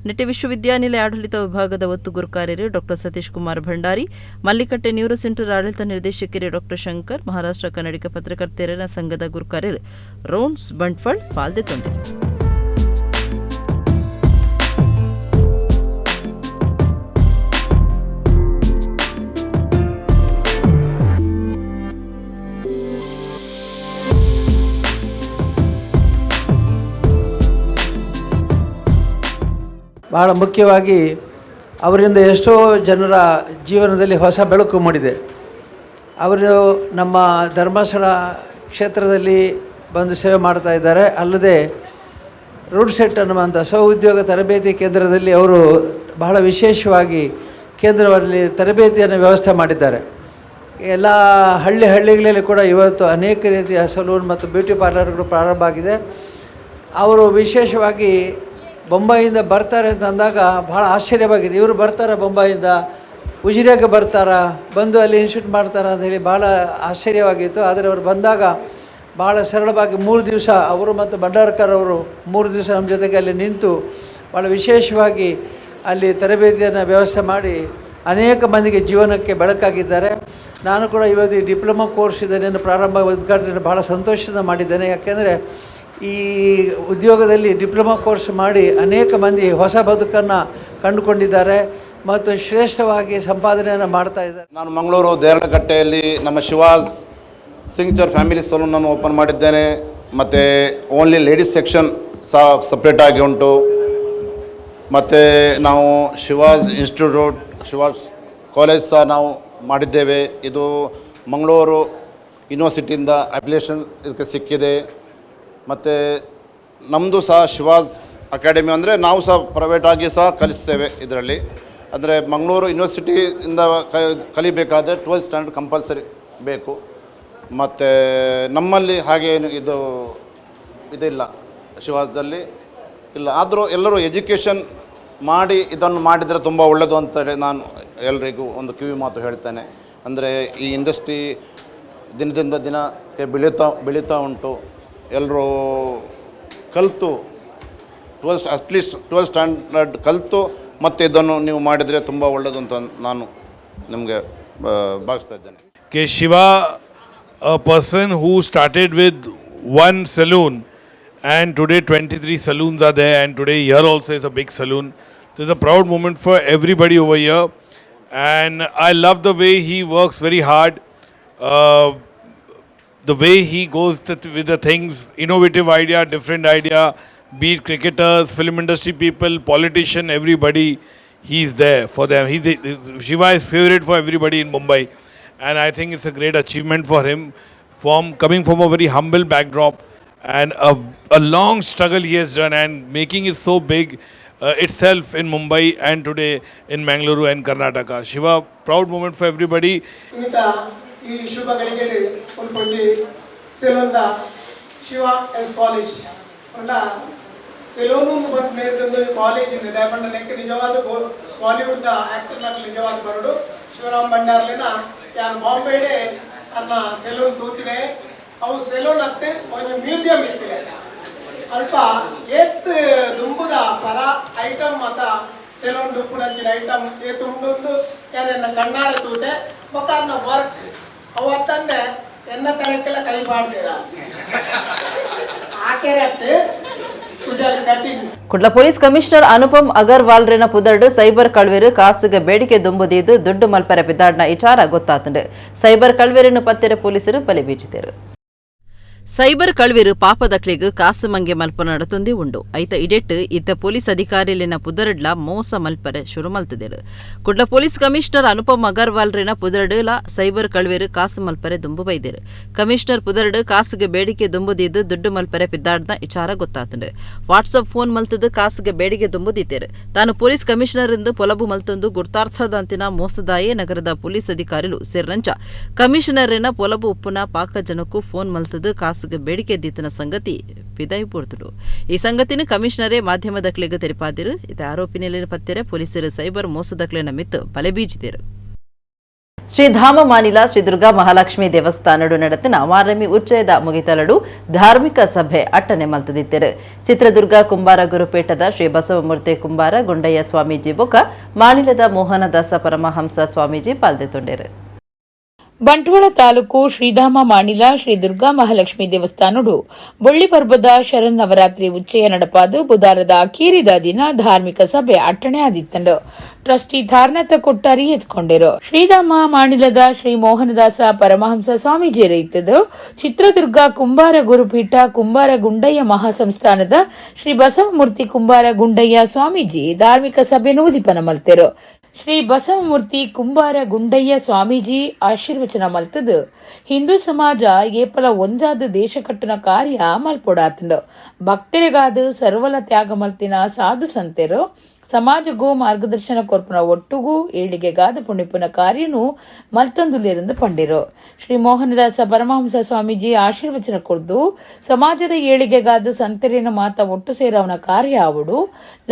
Nitte ವಿಶ್ವವಿದ್ಯಾನಿಲಯ ಆಡಳಿತ ವಿಭಾಗದ ಒತ್ತು ಗುರುಕಾರ್ಯರು doctor Satish Kumar Bhandari, Mallikatte neuro centre ಆಡಳಿತ ನಿರ್ದೇಶಕರು ಡಾಕ್ಟರ್ ಶಂಕರ್, ಮಹಾರಾಷ್ಟ್ರ ಕನ್ನಡಿಗ ಪತ್ರಕರ್ತರ ಸಂಘದ ಗುರುಕಾರ್ಯರು ರೋನ್ಸ್ ಬಂಟ್ವಾಳ್ ಪಾಲ್ದೆತ್ತೊಂಡರು. ಬಹಳ ಮುಖ್ಯವಾಗಿ ಅವರಿಂದ ಎಷ್ಟೋ ಜನರ ಜೀವನದಲ್ಲಿ ಹೊಸ ಬೆಳಕು ಮೂಡಿದೆ. ಅವರು ನಮ್ಮ ಧರ್ಮಸ್ಥಳ ಕ್ಷೇತ್ರದಲ್ಲಿ ಬಂದು ಸೇವೆ ಮಾಡ್ತಾ ಇದ್ದಾರೆ. ಅಲ್ಲದೆ ರೋಡ್ ಸೆಟ್ ಅನ್ನುವಂಥ ಸ್ವಉದ್ಯೋಗ ತರಬೇತಿ ಕೇಂದ್ರದಲ್ಲಿ ಅವರು ಬಹಳ ವಿಶೇಷವಾಗಿ ಕೇಂದ್ರದಲ್ಲಿ ತರಬೇತಿಯನ್ನು ವ್ಯವಸ್ಥೆ ಮಾಡಿದ್ದಾರೆ. ಎಲ್ಲ ಹಳ್ಳಿ ಹಳ್ಳಿಗಳಲ್ಲಿ ಕೂಡ ಇವತ್ತು ಅನೇಕ ರೀತಿಯ ಸಲೂನ್ ಮತ್ತು ಬ್ಯೂಟಿ ಪಾರ್ಲರ್ಗಳು ಪ್ರಾರಂಭ ಆಗಿದೆ. ಅವರು ವಿಶೇಷವಾಗಿ ಬೊಂಬಾಯಿಂದ ಬರ್ತಾರೆ ಅಂತ ಅಂದಾಗ ಭಾಳ ಆಶ್ಚರ್ಯವಾಗಿದೆ. ಇವರು ಬರ್ತಾರೆ ಬೊಂಬಾಯಿಂದ, ಉಜಿರೆಗೆ ಬರ್ತಾರಾ, ಬಂದು ಅಲ್ಲಿ ಇನ್ಸ್ಟಿಟ್ಯೂಟ್ ಮಾಡ್ತಾರಾ ಅಂಥೇಳಿ ಭಾಳ ಆಶ್ಚರ್ಯವಾಗಿತ್ತು. ಆದರೆ ಅವರು ಬಂದಾಗ ಭಾಳ ಸರಳವಾಗಿ 3 ದಿವಸ ಅವರು ಮತ್ತು ಭಂಡಾರ್ಕರ್ ಅವರು 3 ದಿವಸ ನಮ್ಮ ಜೊತೆಗೆ ಅಲ್ಲಿ ನಿಂತು ಭಾಳ ವಿಶೇಷವಾಗಿ ಅಲ್ಲಿ ತರಬೇತಿಯನ್ನು ವ್ಯವಸ್ಥೆ ಮಾಡಿ ಅನೇಕ ಮಂದಿಗೆ ಜೀವನಕ್ಕೆ ಬೆಳಕಾಗಿದ್ದಾರೆ. ನಾನು ಕೂಡ ಇವತ್ತು ಈ ಡಿಪ್ಲೊಮಾ ಕೋರ್ಸ್ ಇದನ್ನು ಪ್ರಾರಂಭ ಉದ್ಘಾಟನೆ ಭಾಳ ಸಂತೋಷದಿಂದ ಮಾಡಿದ್ದೇನೆ. ಯಾಕೆಂದರೆ ಈ ಉದ್ಯೋಗದಲ್ಲಿ ಡಿಪ್ಲೊಮಾ ಕೋರ್ಸ್ ಮಾಡಿ ಅನೇಕ ಮಂದಿ ಹೊಸ ಬದುಕನ್ನು ಕಂಡುಕೊಂಡಿದ್ದಾರೆ ಮತ್ತು ಶ್ರೇಷ್ಠವಾಗಿ ಸಂಪಾದನೆಯನ್ನು ಮಾಡ್ತಾ ಇದ್ದಾರೆ. ನಾನು ಮಂಗಳೂರು ದೇರಳಕಟ್ಟೆಯಲ್ಲಿ ನಮ್ಮ ಶಿವಾಸ್ ಸಿಗ್ನೇಚರ್ ಫ್ಯಾಮಿಲಿ ಸಲೂನನ್ನು ಓಪನ್ ಮಾಡಿದ್ದೇನೆ. ಮತ್ತು only ladies section ಸಹ ಸಪ್ರೇಟಾಗಿ ಉಂಟು. ಮತ್ತು ನಾವು ಶಿವಾಸ್ ಇನ್ಸ್ಟಿಟ್ಯೂಟ್, ಶಿವಾಸ್ ಕಾಲೇಜ್ ಸಹ ನಾವು ಮಾಡಿದ್ದೇವೆ. ಇದು ಮಂಗಳೂರು ಯೂನಿವರ್ಸಿಟಿಯಿಂದ ಅಪ್ಲಿಕೇಶನ್ ಇದಕ್ಕೆ ಸಿಕ್ಕಿದೆ. ಮತ್ತು ನಮ್ಮದು ಸಹ ಶಿವಾಸ್ ಅಕಾಡೆಮಿ ಅಂದರೆ ನಾವು ಸಹ ಪ್ರೈವೇಟಾಗಿ ಸಹ ಕಲಿಸ್ತೇವೆ ಇದರಲ್ಲಿ. ಅಂದರೆ ಮಂಗಳೂರು ಯೂನಿವರ್ಸಿಟಿಯಿಂದ ಕಲಿಬೇಕಾದರೆ 12th standard compulsory ಬೇಕು. ಮತ್ತು ನಮ್ಮಲ್ಲಿ ಹಾಗೇನು ಇದಿಲ್ಲ, ಶಿವಾಸದಲ್ಲಿ ಇಲ್ಲ. ಆದರೂ ಎಲ್ಲರೂ ಎಜುಕೇಷನ್ ಮಾಡಿ ಇದನ್ನು ಮಾಡಿದರೆ ತುಂಬ ಒಳ್ಳೆಯದು ಅಂತೇಳಿ ನಾನು ಎಲ್ರಿಗೂ ಒಂದು ಕಿವಿ ಮಾತು ಹೇಳ್ತೇನೆ. ಅಂದರೆ ಈ ಇಂಡಸ್ಟ್ರಿ ದಿನದಿಂದ ದಿನಕ್ಕೆ ಬೆಳೀತಾ ಉಂಟು. ಎಲ್ಲರೂ ಕಲಿತು at least 12th standard ಕಲಿತು ಮತ್ತು ಇದನ್ನು ನೀವು ಮಾಡಿದರೆ ತುಂಬ ಒಳ್ಳೆಯದು ಅಂತ ನಾನು ನಿಮಗೆ ಭಾವಿಸ್ತಾ ಇದ್ದೇನೆ. K Shiva, a person who started with one saloon and today 23 saloons are there, and today here also is a big saloon. So it's a proud moment for everybody over here, and I love the way he works very hard, the way he goes with the things, innovative idea, different idea, be it cricketers, film industry people, politician, everybody, he's there for them. Shiva is favorite for everybody in Mumbai, and I think it's a great achievement for him, from coming from a very humble backdrop and a long struggle he has done and making it so big itself in Mumbai and today in Mangaluru and Karnataka. Shiva, proud moment for everybody. ಈ ಶುಭಗಳಿಗೆ ಉಲ್ಪೊಂಜಿ ಸೆಲೂನ್ದ ಶಿವ S college ಪಂಡ salon ಬಂದು ನೇರ್ದಂದು college ಇದೆ. ಪಂಡ ನೆಕ್ ನಿಜವಾದ ಬಾಲಿವುಡ್ದ ಆ್ಯಕ್ಟರ್ನಾಗ ನಿಜವಾದ ಬರಡು ಶಿವರಾಮ್ ಭಂಡಾರ್ಲಿನ ಯಾನು ಬಾಂಬೆಡೆ ಅನ್ನ ಸೆಲೂನ್ ತೂತಿನೆ. ಅವು ಸೆಲೂನ್ ಅತ್ತೆ ಒಂಜಿ ಮ್ಯೂಸಿಯಂ ಇತ್ತಿನ ಅಲ್ಪ ಏತ್ ದುಂಬುದ ಪರ ಐಟಮ್ ಮತ ಸೆಲೂನ್ ಡುಪ್ಪುನಂಚಿನ ಐಟಮ್ ಏತ್ ಉಂಡುಂದು ಯಾನೆನ್ನ ಕಣ್ಣಾರೆ ತೂತೆ ಬೊಕ್ಕ ಅನ್ನ ವರ್ಕ್ ಅವು ಅತ್ತಂದೆ ಎನ್ನ ತರಕ್ಕೆಲ್ಲ ಕೈ ಬಾಡ್ದಿರ ಆಕೆರತ್ತೆ ಕುಜಲ್ cutting. Kudla police commissioner Anupam Agarwal ರೆನ ಪುದರ್ಡ್ cyber ಕಳ್ವೆರು ಕಾಸುಗೆ ಬೇಡಿಕೆ ದುಂಬುದೀದು ದುಡ್ಡು ಮಲ್ಪರೆ ಪಿದಾಡ್ನ ಇಚಾರ ಗೊತ್ತಾತಂಡು. ಸೈಬರ್ ಕಳ್ವೆರನ್ನು ಪತ್ತೆರೆ ಪೊಲೀಸರು ಬಲೆ ಬೀಚಿದರು. ಸೈಬರ್ ಕಳ್ವೆರು ಪಾಪದಕ್ಲೆಗ್ ಕಾಸು ಮಂಗೆ ಮಲ್ಪ ನಡತೊಂದೇ ಉಂಡು. ಐತ ಇಡೆಟ್ ಇತ್ತ ಪೊಲೀಸ್ ಅಧಿಕಾರಿಲಿನ ಪುದರ್ಡ್ಲ ಮೋಸ ಮಲ್ಪರೆ ಶುರು ಮಲ್ತದೆರು. ಕುಡ್ಲ ಪೊಲೀಸ್ ಕಮಿಷನರ್ ಅನುಪಮ್ ಅಗರ್ವಾಲ್ ರೆನ ಪುದರ್ಡ್ಲ ಸೈಬರ್ ಕಳ್ವೆರು ಕಾಸು ಮಲ್ಪರೆ ದುಂಬು ಬೈದೆರು. ಕಮಿಷನರ್ ಪುದರ್ಡ್ ಕಾಸುಗೆ ಬೇಡಿಕೆ ದುಂಬುದಿದ್ದು ದುಡ್ಡು ಮಲ್ಪರೆ ಪಿದ್ದಾಡ್ನ ಇಚಾರ ಗೊತ್ತಾತಂಡು. ವಾಟ್ಸಪ್ ಫೋನ್ ಮಲ್ತದು ಕಾಸುಗೆ ಬೇಡಿಕೆ ದುಂಬುದಿತ್ತೇರು. ತಾನು ಪೊಲೀಸ್ ಕಮಿಷನರ್ ಎಂದು ಪೊಲಬು ಮಲ್ತೊಂದು ಗುರ್ತಾರ್ಥದಂತಿನ ಮೋಸದಾಯೇ ನಗರದ ಪೊಲೀಸ್ ಅಧಿಕಾರಿಲು ಸೇರ್ನಂಚ ಕಮಿಷನರ್ನ ಪೊಲಬು ಉಪ್ಪುನ ಪಾಕ ಜನಕ್ಕೂ ಫೋನ್ ಮಲ್ತದು ಕಾಸುಗೆ ಬೇಡಿಕೆ ದೀತನ ಸಂಗತಿ ಪಿದಾಯಿ ಪೋರ್ತುಡು. ಈ ಸಂಗತಿನ ಕಮಿಷನರೇ ಮಾಧ್ಯಮದಕ್ಲೆಗ್ ತೆರಿಪಾದಿರು. ಇತ ಆರೋಪಿ ನೆಲೆನ ಪತ್ತೆರೆ ಪೊಲೀಸರು ಸೈಬರ್ ಮೋಸದಕ್ಲೆನ ಮಿತ್ತು ಬಲೆ ಬೀಜಿದರು. ಶ್ರೀಧಾಮ ಮಾನಿಲ ಶ್ರೀ ದುರ್ಗಾ ಮಹಾಲಕ್ಷ್ಮಿ ದೇವಸ್ಥಾನಡು ನಡೆತಿನ ಮಾರಮಿ ಉಚ್ಚಯದ ಮುಗಿತಲಡು ಧಾರ್ಮಿಕ ಸಭೆ ಅಟ್ಟನೆ ಮಲ್ತದಿತ್ತೆರು. ಚಿತ್ರದುರ್ಗ ಕುಂಬಾರ ಗುರುಪೇಟದ ಶ್ರೀ ಬಸವಮೂರ್ತಿ ಕುಂಬಾರ ಗುಂಡಯ್ಯ ಸ್ವಾಮೀಜಿ ಬೊಕ ಮಾನಿಲದ ಮೋಹನದಾಸ ಪರಮಹಂಸ ಸ್ವಾಮೀಜಿ ಪಾಲ್ದೆತೊಂಡೆರು. ಬಂಟ್ವಾಳ ತಾಲೂಕು ಶ್ರೀಧಾಮ ಮಾಣಿಲ ಶ್ರೀ ದುರ್ಗಾ ಮಹಾಲಕ್ಷ್ಮಿ ದೇವಸ್ಥಾನಡು ಬೊಳ್ಳಿ ಪರ್ಬದ ಶರನ್ನವರಾತ್ರಿ ಉಚ್ಚಯ ನಡಪಾದು ಬುಧಾರದ ಕೀರಿದ ದಿನ ಧಾರ್ಮಿಕ ಸಭೆ ಅಟ್ಟಣೆ ಆದಿತ್ತಂಡು ಟ್ರಸ್ಟಿ ಧಾರನಾಥ ಕೊಟ್ಟಾರಿ ಎತ್ಕೊಂಡಿರು. ಶ್ರೀಧಾಮ ಮಾಣಿಲದ ಶ್ರೀ ಮೋಹನದಾಸ ಪರಮಹಂಸ ಸ್ವಾಮೀಜಿ ಇತ್ತದು ಚಿತ್ರದುರ್ಗ ಕುಂಬಾರ ಗುರುಪೀಠ ಕುಂಬಾರ ಗುಂಡಯ್ಯ ಮಹಾಸಂಸ್ಥಾನದ ಶ್ರೀ ಬಸವಮೂರ್ತಿ ಕುಂಬಾರ ಗುಂಡಯ್ಯ ಸ್ವಾಮೀಜಿ ಧಾರ್ಮಿಕ ಸಭೆಯನ್ನು ಉದಿಪನ ಮಲ್ತೆರು. ಶ್ರೀ ಬಸವಮೂರ್ತಿ ಕುಂಬಾರ ಗುಂಡಯ್ಯ ಸ್ವಾಮೀಜಿ ಆಶೀರ್ವಚನ ಮಲ್ತದು ಹಿಂದೂ ಸಮಾಜ ಏಪಲ ಒಂಜಾದ ದೇಶ ಕಟ್ಟುನ ಕಾರ್ಯ ಮಲ್ಪೊಡಾತಂಡು. ಭಕ್ತರಿಗಾದ ಸರ್ವಲ ತ್ಯಾಗ ಮಲ್ತಿನ ಸಾಧು ಸಂತೆರು ಸಮಾಜಗೂ ಮಾರ್ಗದರ್ಶನ ಕೊರ್ಪುನ ಒಟ್ಟುಗೂ ಏಳಿಗೆಗಾದ ಪುಣಿಪುನ ಕಾರ್ಯನು ಮಲ್ತೊಂದುಲ್ಲೆರ್ ಪಂಡಿರು. ಶ್ರೀ ಮೋಹನದಾಸ ಪರಮಹಂಸ ಸ್ವಾಮೀಜಿ ಆಶೀರ್ವಚನ ಕೊರ್ದು ಸಮಾಜದ ಏಳಿಗೆಗಾದ ಸಂತರೇನ ಮಾತ ಒಟ್ಟು ಸೇರವನ ಕಾರ್ಯ ಆವಡು.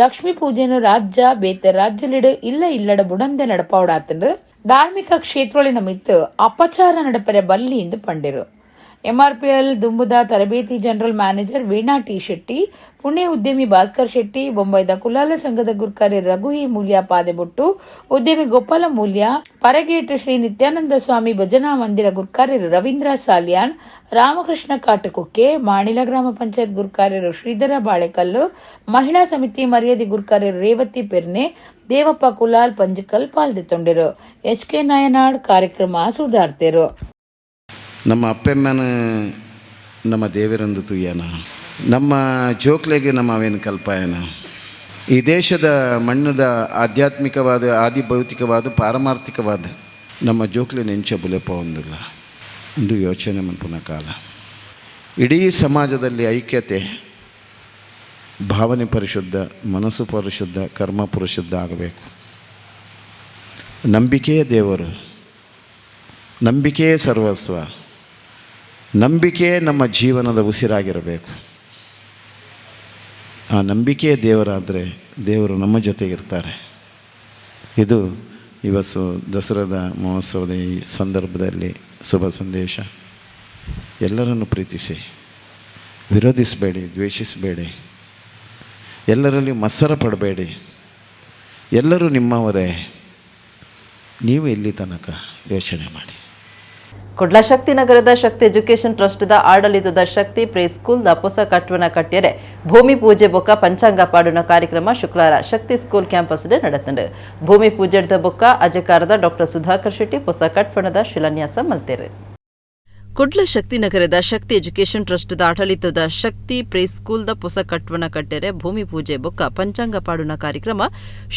ಲಕ್ಷ್ಮೀ ಪೂಜೆನು ರಾಜ್ಯ ಬೇತೆ ರಾಜ್ಯಲಿಡು ಇಲ್ಲ ಇಲ್ಲಡ ಬುಡಂದೆ ನಡಪಾವಡಾತಂಡು ಧಾರ್ಮಿಕ ಕ್ಷೇತ್ರಗಳಿನ ಮಿತ್ತು ಅಪಚಾರ ನಡಪರೆ ಬಲ್ಲಿ ಎಂದು ಪಂಡಿರು. ಎಂಆರ್ಪಿಎಲ್ ದುಂಬುದ ತರಬೇತಿ general manager Veena T Shetty, Pune ಉದ್ಯಮಿ ಭಾಸ್ಕರ್ ಶೆಟ್ಟಿ, ಬೊಂಬೈದ ಕುಲಾಲ ಸಂಘದ ಗುರ್ಕಾರಿ ರಘು ಎ ಮೂಲ್ಯ ಪಾದೆಬೊಟ್ಟು, ಉದ್ಯಮಿ ಗೋಪಾಲ ಮೂಲ್ಯ, ಪರಗೇಟ್ ಶ್ರೀ ನಿತ್ಯಾನಂದ ಸ್ವಾಮಿ ಭಜನಾ ಮಂದಿರ ಗುರ್ಕಾರ್ಯರು ರವೀಂದ್ರ ಸಾಲಿಯಾನ್, ರಾಮಕೃಷ್ಣ ಕಾಟಕುಕ್ಕೆ, ಮಾಣಿಲ ಗ್ರಾಮ ಪಂಚಾಯತ್ ಗುರ್ಕಾರ್ಯರು ಶ್ರೀಧರ ಬಾಳೆಕಲ್ಲು, ಮಹಿಳಾ ಸಮಿತಿ ಮರ್ಯಾದೆ ಗುರ್ಕಾರ್ಯರು ರೇವತಿ ಪೆರ್ನೆ, ದೇವಪ್ಪ ಕುಲಾಲ್ ಪಂಜಕಲ್ ಪಾಲ್ದೆತ್ತೊಂಡಿರು. ಎಚ್ ಕೆ ನಾಯನಾಡ್ ಕಾರ್ಯಕ್ರಮ ಸುಧಾರ್ತೆರು. ನಮ್ಮ ಅಪ್ಪೆಮ್ಮನ ನಮ್ಮ ದೇವರಂದು ತುಯ್ಯನ, ನಮ್ಮ ಜೋಕ್ಲೆಗೆ ನಮ್ಮ ಅವೇನು ಕಲ್ಪಾಯನ. ಈ ದೇಶದ ಮಣ್ಣದ ಆಧ್ಯಾತ್ಮಿಕವಾದ, ಆದಿಭೌತಿಕವಾದ, ಪಾರಮಾರ್ಥಿಕವಾದ ನಮ್ಮ ಜೋಕ್ಲೆ ನೆಂಚ ಬುಲೆಪ ಒಂದಿಲ್ಲ ಒಂದು ಯೋಚನೆ ಮನ್ಪುನ ಕಾಲ. ಇಡೀ ಸಮಾಜದಲ್ಲಿ ಐಕ್ಯತೆ, ಭಾವನೆ ಪರಿಶುದ್ಧ, ಮನಸ್ಸು ಪರಿಶುದ್ಧ, ಕರ್ಮ ಪರಿಶುದ್ಧ ಆಗಬೇಕು. ನಂಬಿಕೆಯೇ ದೇವರು, ನಂಬಿಕೆಯೇ ಸರ್ವಸ್ವ, ನಂಬಿಕೆಯೇ ನಮ್ಮ ಜೀವನದ ಉಸಿರಾಗಿರಬೇಕು. ಆ ನಂಬಿಕೆಯೇ ದೇವರಾದರೆ ದೇವರು ನಮ್ಮ ಜೊತೆಗಿರ್ತಾರೆ. ಇದು ಇವತ್ತು ದಸರಾದ ಮಹೋತ್ಸವದ ಈ ಸಂದರ್ಭದಲ್ಲಿ ಶುಭ ಸಂದೇಶ. ಎಲ್ಲರನ್ನು ಪ್ರೀತಿಸಿ, ವಿರೋಧಿಸಬೇಡಿ, ದ್ವೇಷಿಸಬೇಡಿ, ಎಲ್ಲರಲ್ಲಿ ಮತ್ಸರ ಪಡಬೇಡಿ. ಎಲ್ಲರೂ ನಿಮ್ಮವರೇ, ನೀವು ಎಲ್ಲಿ ತನಕ ಯೋಚನೆ ಮಾಡಿ. ಕುಡ್ಲ ಶಕ್ತಿ ನಗರದ ಶಕ್ತಿ ಎಜುಕೇಷನ್ ಟ್ರಸ್ಟ್ದ ಆಡಳಿತದ ಶಕ್ತಿ ಪ್ರೀ ಸ್ಕೂಲ್ದ ಪೊಸ ಕಟ್ವನ ಕಟ್ಯರೆ ಭೂಮಿ ಪೂಜೆ ಬೊಕ್ಕ ಪಂಚಾಂಗ ಪಾಡುನ ಕಾರ್ಯಕ್ರಮ ಶುಕ್ರವಾರ ಶಕ್ತಿ ಸ್ಕೂಲ್ ಕ್ಯಾಂಪಸ್ ನಡೆತಂಡು. ಭೂಮಿ ಪೂಜೆದ ಬೊಕ್ಕ ಅಜಕಾರದ ಡಾಕ್ಟರ್ ಸುಧಾಕರ್ ಶೆಟ್ಟಿ ಪೊಸ ಕಟ್ವಣದ ಶಿಲಾನ್ಯಾಸ ಮಲ್ತೆರು. ಕುಡ್ಲ ಶಕ್ತಿ ನಗರದ ಶಕ್ತಿ ಎಜುಕೇಷನ್ ಟ್ರಸ್ಟ್ದ ಆಡಳಿತದ ಶಕ್ತಿ ಪ್ರೀ ಸ್ಕೂಲ್ದ ಪೊಸ ಕಟ್ವಣ ಕಟ್ಟೆರೆ ಭೂಮಿ ಪೂಜೆ ಬೊಕ್ಕ ಪಂಚಾಂಗ ಪಾಡುನ ಕಾರ್ಯಕ್ರಮ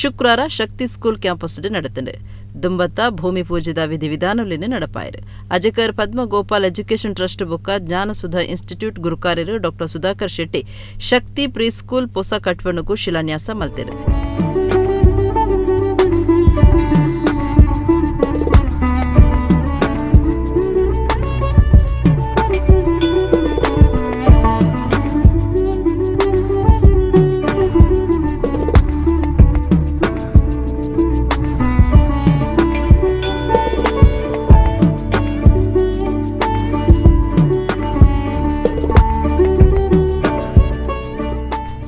ಶುಕ್ರವಾರ ಶಕ್ತಿ ಸ್ಕೂಲ್ ಕ್ಯಾಂಪಸ್ ನಡೆತಂಡು. ದುಂಬತ್ತ ಭೂಮಿ ಪೂಜೆದ ವಿಧಿವಿಧಾನಲಿನ ನಡಪಾಯರು. ಅಜಕರ್ ಪದ್ಮ ಗೋಪಾಲ್ ಎಜುಕೇಷನ್ ಟ್ರಸ್ಟ್ ಬೊಕ್ಕ ಜ್ಞಾನಸುಧಾ ಇನ್ಸ್ಟಿಟ್ಯೂಟ್ ಗುರುಕಾರ್ಯರು doctor Sudhakar Shetty Shakti pre school ಪೊಸ ಕಟ್ವಣಗೂ ಶಿಲಾನ್ಯಾಸ ಮಲ್ತೆರು.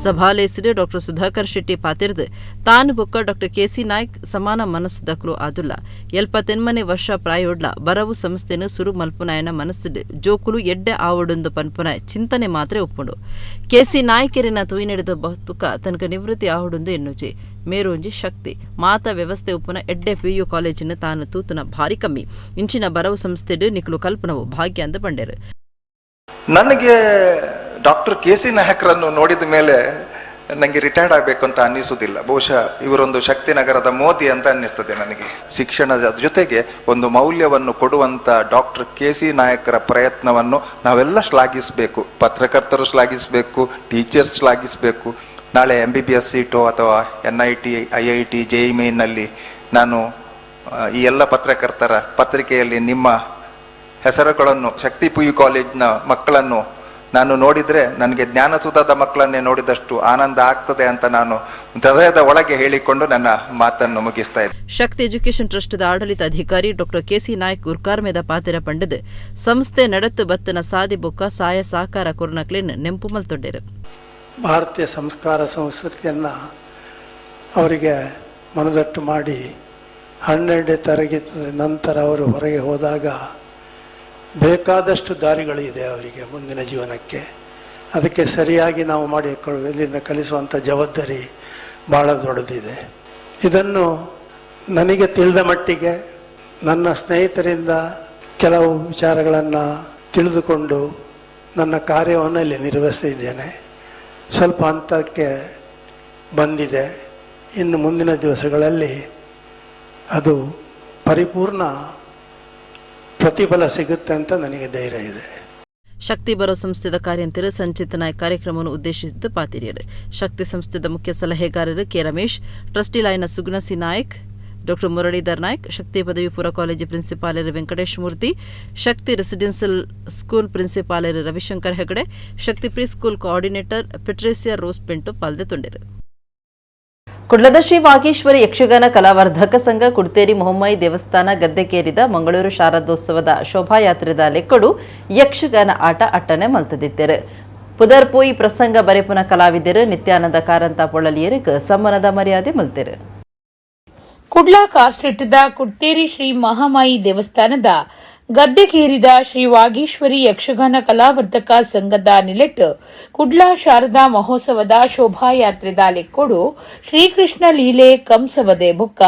ಸಭಾಲೇಸಿಡು ಡಾಕ್ಟರ್ ಸುಧಾಕರ್ ಶೆಟ್ಟಿ ಪಾತಿರ್ದು ತಾನು ಬೊಕ್ಕ ಡಾಕ್ಟರ್ ಕೆಸಿ ನಾಯ್ಕ್ ಸಮಾನ ಮನಸ್ಸು ದಕ್ಲು ಆದುಲ್ಲ. 79 ವರ್ಷ ಪ್ರಾಯೋಡ್ಲ ಬರವು ಸಂಸ್ಥೆನು ಸುರು ಮಲ್ಪುನಾಯನ ಮನಸ್ಸು ಜೋಕುಲು ಎಡ್ಡೆ ಆವಡುಂದು ಪನ್ಪುನ ಚಿಂತನೆ ಮಾತ್ರ ಒಪ್ಪುಂಡು. ಕೆಸಿ ನಾಯ್ಕೆರಿನ ತೂಯಿನೆಡೆದ ಬುಕ್ಕ ತನಕ ನಿವೃತ್ತಿ ಆವಡುಂದು ಎನ್ನುಜಿ. ಮೇರೊಂಜಿ ಶಕ್ತಿ ಮಾತಾ ವ್ಯವಸ್ಥೆ ಉಪ್ಪುನ ಎಡ್ಡೆ ಪಿಯು ಕಾಲೇಜಿನ ತಾನು ತೂತುನ ಭಾರಿ ಕಮ್ಮಿ. ಇಂಚಿನ ಬರವು ಸಂಸ್ಥೆಡು ನಿಕ್ಲು ಕಲ್ಪನವು ಭಾಗ್ಯ ಅಂದ ಪಂಡೇರು. ನನಗೆ doctor K C ನಾಯಕರನ್ನು ನೋಡಿದ ಮೇಲೆ ನನಗೆ ರಿಟೈರ್ಡ್ ಆಗಬೇಕು ಅಂತ ಅನ್ನಿಸುವುದಿಲ್ಲ. ಬಹುಶಃ ಇವರೊಂದು ಶಕ್ತಿನಗರದ ಮೋದಿ ಅಂತ ಅನ್ನಿಸ್ತದೆ ನನಗೆ. ಶಿಕ್ಷಣದ ಜೊತೆಗೆ ಒಂದು ಮೌಲ್ಯವನ್ನು ಕೊಡುವಂಥ doctor K C ನಾಯಕರ ಪ್ರಯತ್ನವನ್ನು ನಾವೆಲ್ಲ ಶ್ಲಾಘಿಸಬೇಕು. ಪತ್ರಕರ್ತರು ಶ್ಲಾಘಿಸಬೇಕು, ಟೀಚರ್ಸ್ ಶ್ಲಾಘಿಸಬೇಕು. ನಾಳೆ MBBS seat ಅಥವಾ NIT, IIT, JEE ಮೇನ್ನಲ್ಲಿ ನಾನು ಈ ಎಲ್ಲ ಪತ್ರಕರ್ತರ ಪತ್ರಿಕೆಯಲ್ಲಿ ನಿಮ್ಮ ಹೆಸರುಗಳನ್ನು, ಶಕ್ತಿ PU ಕಾಲೇಜಿನ ಮಕ್ಕಳನ್ನು ನಾನು ನೋಡಿದರೆ ನನಗೆ ಜ್ಞಾನಸುಧಾದ ಮಕ್ಕಳನ್ನೇ ನೋಡಿದಷ್ಟು ಆನಂದ ಆಗ್ತದೆ ಅಂತ ನಾನು ಹೃದಯದ ಒಳಗೆ ಹೇಳಿಕೊಂಡು ನನ್ನ ಮಾತನ್ನು ಮುಗಿಸ್ತಾ ಇದ್ದೆ. ಶಕ್ತಿ ಎಜುಕೇಷನ್ ಟ್ರಸ್ಟ್ದ ಆಡಳಿತ ಅಧಿಕಾರಿ ಡಾಕ್ಟರ್ ಕೆಸಿ ನಾಯ್ಕ್ ಗುರ್ಕಾರ್ಮೇದ ಪಾತಿರ ಪಂಡದು ಸಂಸ್ಥೆ ನಡತ್ತು ಬತ್ತನ ಸಾದಿ ಬೊಕ್ಕ ಸಾಯ ಸಾಕಾರ ಕೊರ್ನಕ್ಲೇನ್ ನೆಂಪು ಮಲ್ತೊಡ್ಡೇರು. ಭಾರತೀಯ ಸಂಸ್ಕಾರ ಸಂಸ್ಕೃತಿಯನ್ನು ಅವರಿಗೆ ಮನದಟ್ಟು ಮಾಡಿ 12ನೇ ತರಗತಿ ನಂತರ ಅವರು ಹೊರಗೆ ಹೋದಾಗ ಬೇಕಾದಷ್ಟು ದಾರಿಗಳಿದೆ ಅವರಿಗೆ ಮುಂದಿನ ಜೀವನಕ್ಕೆ. ಅದಕ್ಕೆ ಸರಿಯಾಗಿ ನಾವು ಮಾಡಿ ಇಲ್ಲಿಂದ ಕಲಿಸುವಂಥ ಜವಾಬ್ದಾರಿ ಭಾಳ ದೊಡ್ಡದಿದೆ. ಇದನ್ನು ನನಗೆ ತಿಳಿದ ಮಟ್ಟಿಗೆ ನನ್ನ ಸ್ನೇಹಿತರಿಂದ ಕೆಲವು ವಿಚಾರಗಳನ್ನು ತಿಳಿದುಕೊಂಡು ನನ್ನ ಕಾರ್ಯವನ್ನು ಇಲ್ಲಿ ನಿರ್ವಹಿಸಿದ್ದೇನೆ. ಸ್ವಲ್ಪ ಹಂತಕ್ಕೆ ಬಂದಿದೆ. ಇನ್ನು ಮುಂದಿನ ದಿವಸಗಳಲ್ಲಿ ಅದು ಪರಿಪೂರ್ಣ ಪ್ರತಿಫಲ ಸಿಗುತ್ತೆ ಅಂತ ನನಗೆ ಧೈರ್ಯ ಇದೆ. ಶಕ್ತಿ ಬರೋ ಸಂಸ್ಥೆದ ಕಾರ್ಯಂತರು ಸಂಚಿತ್ ನಾಯ್ಕ್ ಕಾರ್ಯಕ್ರಮವನ್ನು ಉದ್ದೇಶಿಸಿದ್ದು ಪಾತಿರಿಯರು. ಶಕ್ತಿ ಸಂಸ್ಥೆದ ಮುಖ್ಯ ಸಲಹೆಗಾರರು ಕೆ ರಮೇಶ್, ಟ್ರಸ್ಟಿ ಲಾಯ್ನ ಸುಗ್ನಸಿ ನಾಯ್ಕ್, ಡಾ ಮುರಳೀಧರ್ ನಾಯ್ಕ್, ಶಕ್ತಿ ಪದವಿ ಪೂರ್ವ college ಪ್ರಿನ್ಸಿಪಾಲರು Venkatesh Murthy, Shakti residential school ಪ್ರಿನ್ಸಿಪಾಲರು Ravishankar Hegde, Shakti pre school coordinator Patricia Rose Pinto ಪಾಲ್ದೆ. ಕುಡ್ಲದ ಶ್ರೀ ವಾಗೀಶ್ವರಿ ಯಕ್ಷಗಾನ ಕಲಾವರ್ಧಕ ಸಂಘ ಕುಡ್ತೇರಿ ಮೊಹಮ್ಮಾಯಿ ದೇವಸ್ಥಾನ ಗದ್ದೆಕೇರಿದ ಮಂಗಳೂರು ಶಾರದೋತ್ಸವದ ಶೋಭಾಯಾತ್ರೆದ ಲೆಕ್ಕಡು ಯಕ್ಷಗಾನ ಆಟ ಅಟ್ಟನೆ ಮಲ್ತದಿತ್ತೆರು. ಪುದರ್ಪೋಯಿ ಪ್ರಸಂಗ ಬರೆಪುನ ಕಲಾವಿದರು ನಿತ್ಯಾನಂದ ಕಾರಂತ ಪೊಳಲಿಯರಿಗೆ ಸಮ್ಮಾನದ ಮರ್ಯಾದೆ ಮಲ್ತೆರು. ಕುಡ್ಲ ಕಾರ್ಸ್ಟ್ರೀಟ್ದ ಕುಡ್ತೇರಿ ಶ್ರೀ ಮಹಾಮಾಯಿ ದೇವಸ್ಥಾನದ ಗದ್ದೆಗೇರಿದ ಶ್ರೀ ವಾಗೀಶ್ವರಿ ಯಕ್ಷಗಾನ ಕಲಾವರ್ಧಕ ಸಂಘದ ನಿಲೆಟ್ ಕುಡ್ಲ ಶಾರದಾ ಮಹೋತ್ಸವದ ಶೋಭಾಯಾತ್ರೆದ ಲೆಕ್ಕೊಡು ಶ್ರೀಕೃಷ್ಣ ಲೀಲೆ ಕಂಸವದೆ ಬೊಕ್ಕ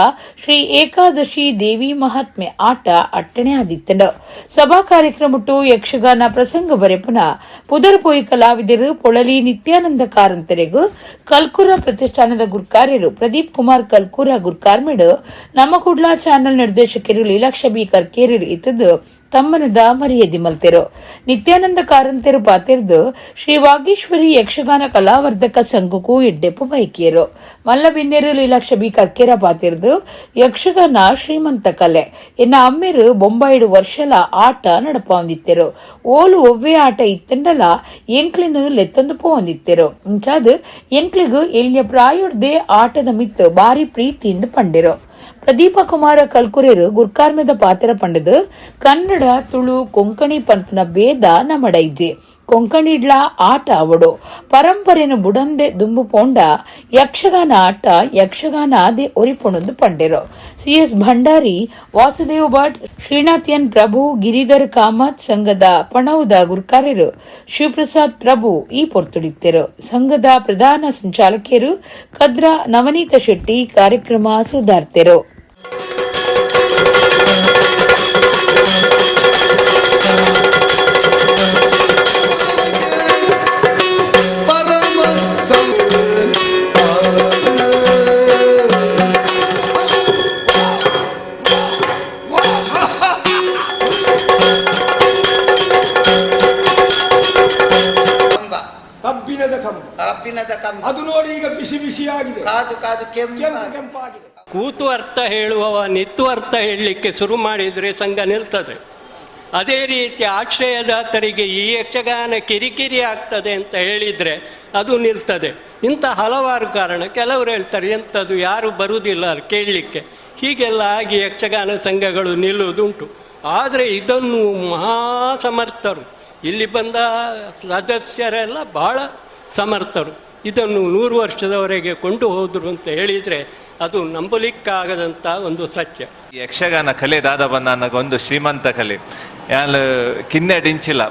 ಶ್ರೀ ಏಕಾದಶಿ ದೇವಿ ಮಹಾತ್ಮೆ ಆಟ ಅಟ್ಟಣೆ ಆದಿತ್ತಂಡು. ಸಭಾ ಕಾರ್ಯಕ್ರಮಟ್ಟು ಯಕ್ಷಗಾನ ಪ್ರಸಂಗ ಬರೆಪುನ ಪುದರ್ಪೋಯಿ ಕಲಾವಿದರು ಪೊಳಲಿ ನಿತ್ಯಾನಂದ ಕಾರಂತರೆಗು ಕಲ್ಕುರ ಪ್ರತಿಷ್ಠಾನದ ಗುರ್ಕಾರ್ಯರು ಪ್ರದೀಪ್ ಕುಮಾರ್ ಕಲ್ಕೂರ ಗುರ್ಕಾರ್ಮೆಡು ನಮ್ಮ ಕುಡ್ಲ ಚಾನೆಲ್ ನಿರ್ದೇಶಕರು ಲೀಲಾಕ್ಷ ಬಿ ಕರ್ಕೇರರು ಇತ್ತದ್ದು ತಮ್ಮನದ ಮರ್ಯಾದೆ ಮಲ್ತೆರು. ನಿತ್ಯಾನಂದ ಕಾರಂತೆರು ಪಾತಿರ್ದು ಶ್ರೀ ವಾಗೀಶ್ವರಿ ಯಕ್ಷಗಾನ ಕಲಾವರ್ಧಕ ಸಂಘಕ್ಕೂ ಎಡ್ಡೆಪ್ಪು ಬೈಕಿಯರು. ಮಲ್ಲಬಿನ್ನೆರು ಲೀಲಾಕ್ಷ ಬಿ ಕರ್ಕೇರ ಪಾತಿರ್ದು ಯಕ್ಷಗಾನ ಶ್ರೀಮಂತ ಕಲೆ ಎನ್ನ ಅಮ್ಮೆರು ಬೊಂಬಾಯಿಡು ವರ್ಷಲ ಆಟ ನಡಪೊಂದಿತ್ತೆರು. ಓಲು ಒವ್ವೇ ಆಟ ಇತ್ತಂಡಲ ಎಂಕ್ಲಿನ ಲೆತ್ತೊಂದು ಪೋಂದಿತ್ತೆರು. ಇಂಚಾದ್ ಎಂಕ್ಲಿಗು ಎಲ್ಲಿಯ ಪ್ರಾಯೋಡ್ದೆ ಆಟದ ಮಿತ್ತು ಬಾರಿ ಪ್ರೀತಿಯಿಂದ ಪಂಡೆರು. ಪ್ರದೀಪ ಕುಮಾರ ಕಲ್ಕುರೇರು ಗುರ್ಕಾರ್ಮೆದ ಪಾತ್ರ ಪಂಡದು ಕನ್ನಡ ತುಳು ಕೊಂಕಣಿ ಪಂಪನ ಭೇದ ನಮಡೈಜೆ ಕೊಂಕಣಿಡ್ಲ ಆಟ ಅವಡು ಪರಂಪರೆನು ಬುಡಂದೆ ದುಂಬು ಪೋಂಡ ಯಕ್ಷಗಾನ ಆಟ ಯಕ್ಷಗಾನ ಆದೆ ಒರಿಪೊಣಂದು ಪಂಡೆರು. ಸಿಎಸ್ ಭಂಡಾರಿ, ವಾಸುದೇವ್ ಭಟ್, ಶ್ರೀನಾಥ್ ಎನ್ ಪ್ರಭು, ಗಿರಿಧರ್ ಕಾಮತ್ ಸಂಘದ ಪಣವುದ ಗುರ್ಕಾರ್ಯರು ಶಿವಪ್ರಸಾದ್ ಪ್ರಭು ಈ ಪೊರ್ತುಡಿತ್ತೆರು. ಸಂಘದ ಪ್ರಧಾನ ಸಂಚಾಲಕಿಯರು ಕದ್ರಾ ನವನೀತ ಶೆಟ್ಟಿ ಕಾರ್ಯಕ್ರಮ ಸುಧಾರ್ತೆರು. ಕಬ್ಬಿಣದ ಕಂಬ ಅದು ನೋಡಿ ಈಗ ಬಿಸಿ ಬಿಸಿಯಾಗಿದೆ, ಕಾದು ಕಾದು ಕೆಂಪು ಕೆಂಪಾಗಿದೆ. ಕೂತು ಅರ್ಥ ಹೇಳುವವ ನಿತ್ತು ಅರ್ಥ ಹೇಳಲಿಕ್ಕೆ ಶುರು ಮಾಡಿದರೆ ಸಂಘ ನಿಲ್ತದೆ. ಅದೇ ರೀತಿ ಆಶ್ರಯದಾತರಿಗೆ ಈ ಯಕ್ಷಗಾನ ಕಿರಿಕಿರಿ ಆಗ್ತದೆ ಅಂತ ಹೇಳಿದರೆ ಅದು ನಿಲ್ತದೆ. ಇಂಥ ಹಲವಾರು ಕಾರಣ. ಕೆಲವರು ಹೇಳ್ತಾರೆ ಎಂಥದ್ದು ಯಾರೂ ಬರುವುದಿಲ್ಲ ಕೇಳಲಿಕ್ಕೆ, ಹೀಗೆಲ್ಲ ಆಗಿ ಯಕ್ಷಗಾನ ಸಂಘಗಳು ನಿಲ್ಲುವುದುಂಟು. ಆದರೆ ಇದನ್ನು ಮಹಾಸಮರ್ಥರು, ಇಲ್ಲಿ ಬಂದ ಸದಸ್ಯರೆಲ್ಲ ಬಹಳ ಸಮರ್ಥರು, ಇದನ್ನು 100 ವರ್ಷದವರೆಗೆ ಕೊಂಡು ಹೋದರು ಅಂತ ಹೇಳಿದರೆ ಅದು ನಂಬಲಿಕ್ಕಾಗದಂಥ ಒಂದು ಸತ್ಯ. ಯಕ್ಷಗಾನ ಕಲೆ ದಾದ ಬಂದ ಒಂದು ಶ್ರೀಮಂತ ಕಲೆ. ಯಾಲ್ ಕಿನ್ನೆ ಡಿಂಚಿಲ್ಲ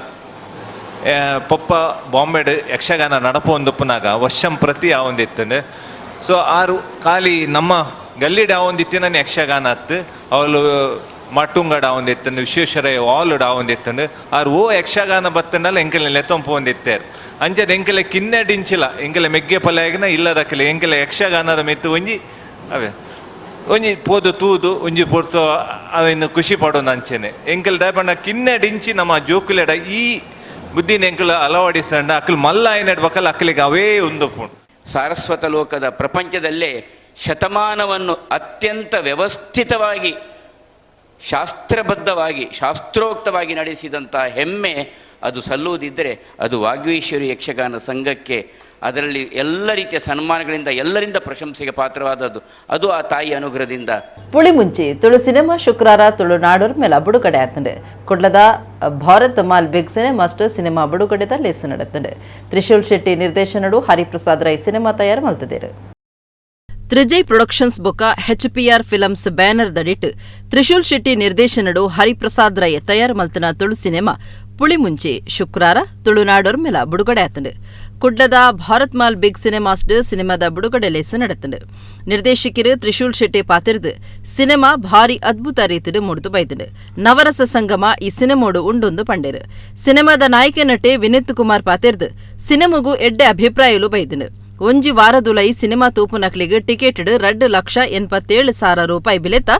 ಪೊಪ್ಪ ಬಾಂಬೆಡ್ ಯಕ್ಷಗಾನ ನಡಪು ಒಂದುಪ್ಪನಾಗ ವರ್ಷಂ ಪ್ರತಿ ಆ ಒಂದಿತ್ತಂಡೆ. ಸೊ ಆರು ಖಾಲಿ ನಮ್ಮ ಗಲ್ಲಿಡ್ ಆ ಒಂದಿತ್ತಿನ ಯಕ್ಷಗಾನ ಅತ್ತು ಅವಳು ಮಟ್ಟುಂಗಡ ಒಂದಿತ್ತಂಡು, ವಿಶ್ವೇಶ್ವರಯ್ಯ ಆಲುಡ ಒಂದಿತ್ತಂಡು. ಆರು ಓ ಯಕ್ಷಗಾನ ಬತ್ತಂಡಲ್ಲ ಎಂಕಲೆ ಲೆತ್ತೊಂಪು ಒಂದಿತ್ತೇರು. ಅಂಚದ ಎಂಕಲೆ ಕಿನ್ನೆ ಡಿಂಚಿಲ್ಲ ಎಂಕಲೆ ಮೆಗ್ಗೆ ಪಲಯಾಗಿನ ಇಲ್ಲದಕ್ಕಲೆ ಎಂಕಲೆ ಯಕ್ಷಗಾನದ ಮೆತ್ತು ಒಂಜಿ ಅವೇ ಒಂಜಿ ಪೋದು ತೂದು ಒಂಜಿ ಪೊರ್ತು ಅವಿನ್ನು ಖುಷಿ ಪಡೋದು ಅಂಚೆನೆ ಎಂಕಲ್ ದಾಯಪಂಡ ಕಿನ್ನೆ ಡಿಂಚಿ ನಮ್ಮ ಜೋಕುಲೆಡ ಈ ಬುದ್ಧಿನ ಎಂಕಲ್ ಅಲವಾಡಿಸಂಡ ಅಕ್ಕಲು ಮಲ್ಲ ಏನಿಡ್ಬೇಕಲ್ಲ ಅಕ್ಕಲಿಗೆ ಅವೇ ಒಂದು. ಸಾರಸ್ವತ ಲೋಕದ ಪ್ರಪಂಚದಲ್ಲೇ ಶತಮಾನವನ್ನು ಅತ್ಯಂತ ವ್ಯವಸ್ಥಿತವಾಗಿ ಶಾಸ್ತ್ರಬದ್ಧವಾಗಿ ಶಾಸ್ತ್ರೋಕ್ತವಾಗಿ ನಡೆಸಿದಂಥ ಹೆಮ್ಮೆ ಅದು ಸಲ್ಲುವುದಿದ್ದರೆ ಅದು ವಾಗ್ವೀಶ್ವರಿ ಯಕ್ಷಗಾನ ಸಂಘಕ್ಕೆ. ಅದರಲ್ಲಿ ಎಲ್ಲ ರೀತಿಯ ಸನ್ಮಾನಗಳಿಂದ ಎಲ್ಲರಿಂದ ಪ್ರಶಂಸೆಗೆ ಪಾತ್ರವಾದದ್ದು ಅದು ಆ ತಾಯಿ ಅನುಗ್ರಹದಿಂದ. ಪುಳಿಮುಂಚಿ ತುಳು ಸಿನಿಮಾ ಶುಕ್ರವಾರ ತುಳುನಾಡೋರ್ ಮೇಲೆ ಬಿಡುಗಡೆ ಆತಂಡೆ. ಕುಡ್ಲದ Bharat mall big cinema cinema ಬಿಡುಗಡೆದ ಲೇಸು ನಡೆತಂಡೆ. ತ್ರಿಶೂಲ್ ಶೆಟ್ಟಿ ನಿರ್ದೇಶನಡು ಹರಿಪ್ರಸಾದ್ ರೈ ಸಿನಿಮಾ ತಯಾರು ಮಲ್ತದೇರು. ತ್ರಿಜಯ್ ಪ್ರೊಡಕ್ಷನ್ಸ್ ಬೊಕ್ಕ HPR films banner ದಡಿಟ್ ತ್ರಿಶೂಲ್ ಶೆಟ್ಟಿ ನಿರ್ದೇಶನಡು ಹರಿಪ್ರಸಾದ್ ರೈ ತಯಾರು ಮಲ್ತನ ತುಳು ಸಿನಿಮಾ ಪುಳಿಮುಂಚಿ ಶುಕ್ರವಾರ ತುಳುನಾಡೋರ್ ಮೇಲ ಬಿಡುಗಡೆ ಆತಂಡು. ಕುಡ್ಲದ ಭಾರತ್ ಮಾಲ್ ಬಿಗ್ ಸಿನಿಮಾಸ್ಡ್ ಸಿನಿಮಾದ ಬಿಡುಗಡೆ ಲೇಸು ನಡೆತಂಡು. ನಿರ್ದೇಶಕರು ತ್ರಿಶೂಲ್ ಶೆಟ್ಟಿ ಪಾತಿರ್ದು ಸಿನಿಮಾ ಭಾರಿ ಅದ್ಭುತ ರೀತಿಡು ಮೂಡ್ದು ಬೈದಂಡು. ನವರಸ ಸಂಗಮ ಈ ಸಿನಿಮೋಡು ಉಂಡೊಂದು ಪಂಡೇರು. ಸಿನಿಮಾದ ನಾಯಕ ನಟೆ ವಿನೀತ್ ಕುಮಾರ್ ಪಾತಿರ್ದು ಸಿನಿಮಗೂ ಎಡ್ಡೆ ಅಭಿಪ್ರಾಯಲು ಬೈದಂಡು. ಒಂಜಿ ವಾರದುಲೈ ಸಿನಿಮಾ ತೂಪುನಕ್ಲೆಗ್ ಟಿಕೆಟ್ 2,87,000 ರೂಪಾಯಿ ಬಿಲೆತ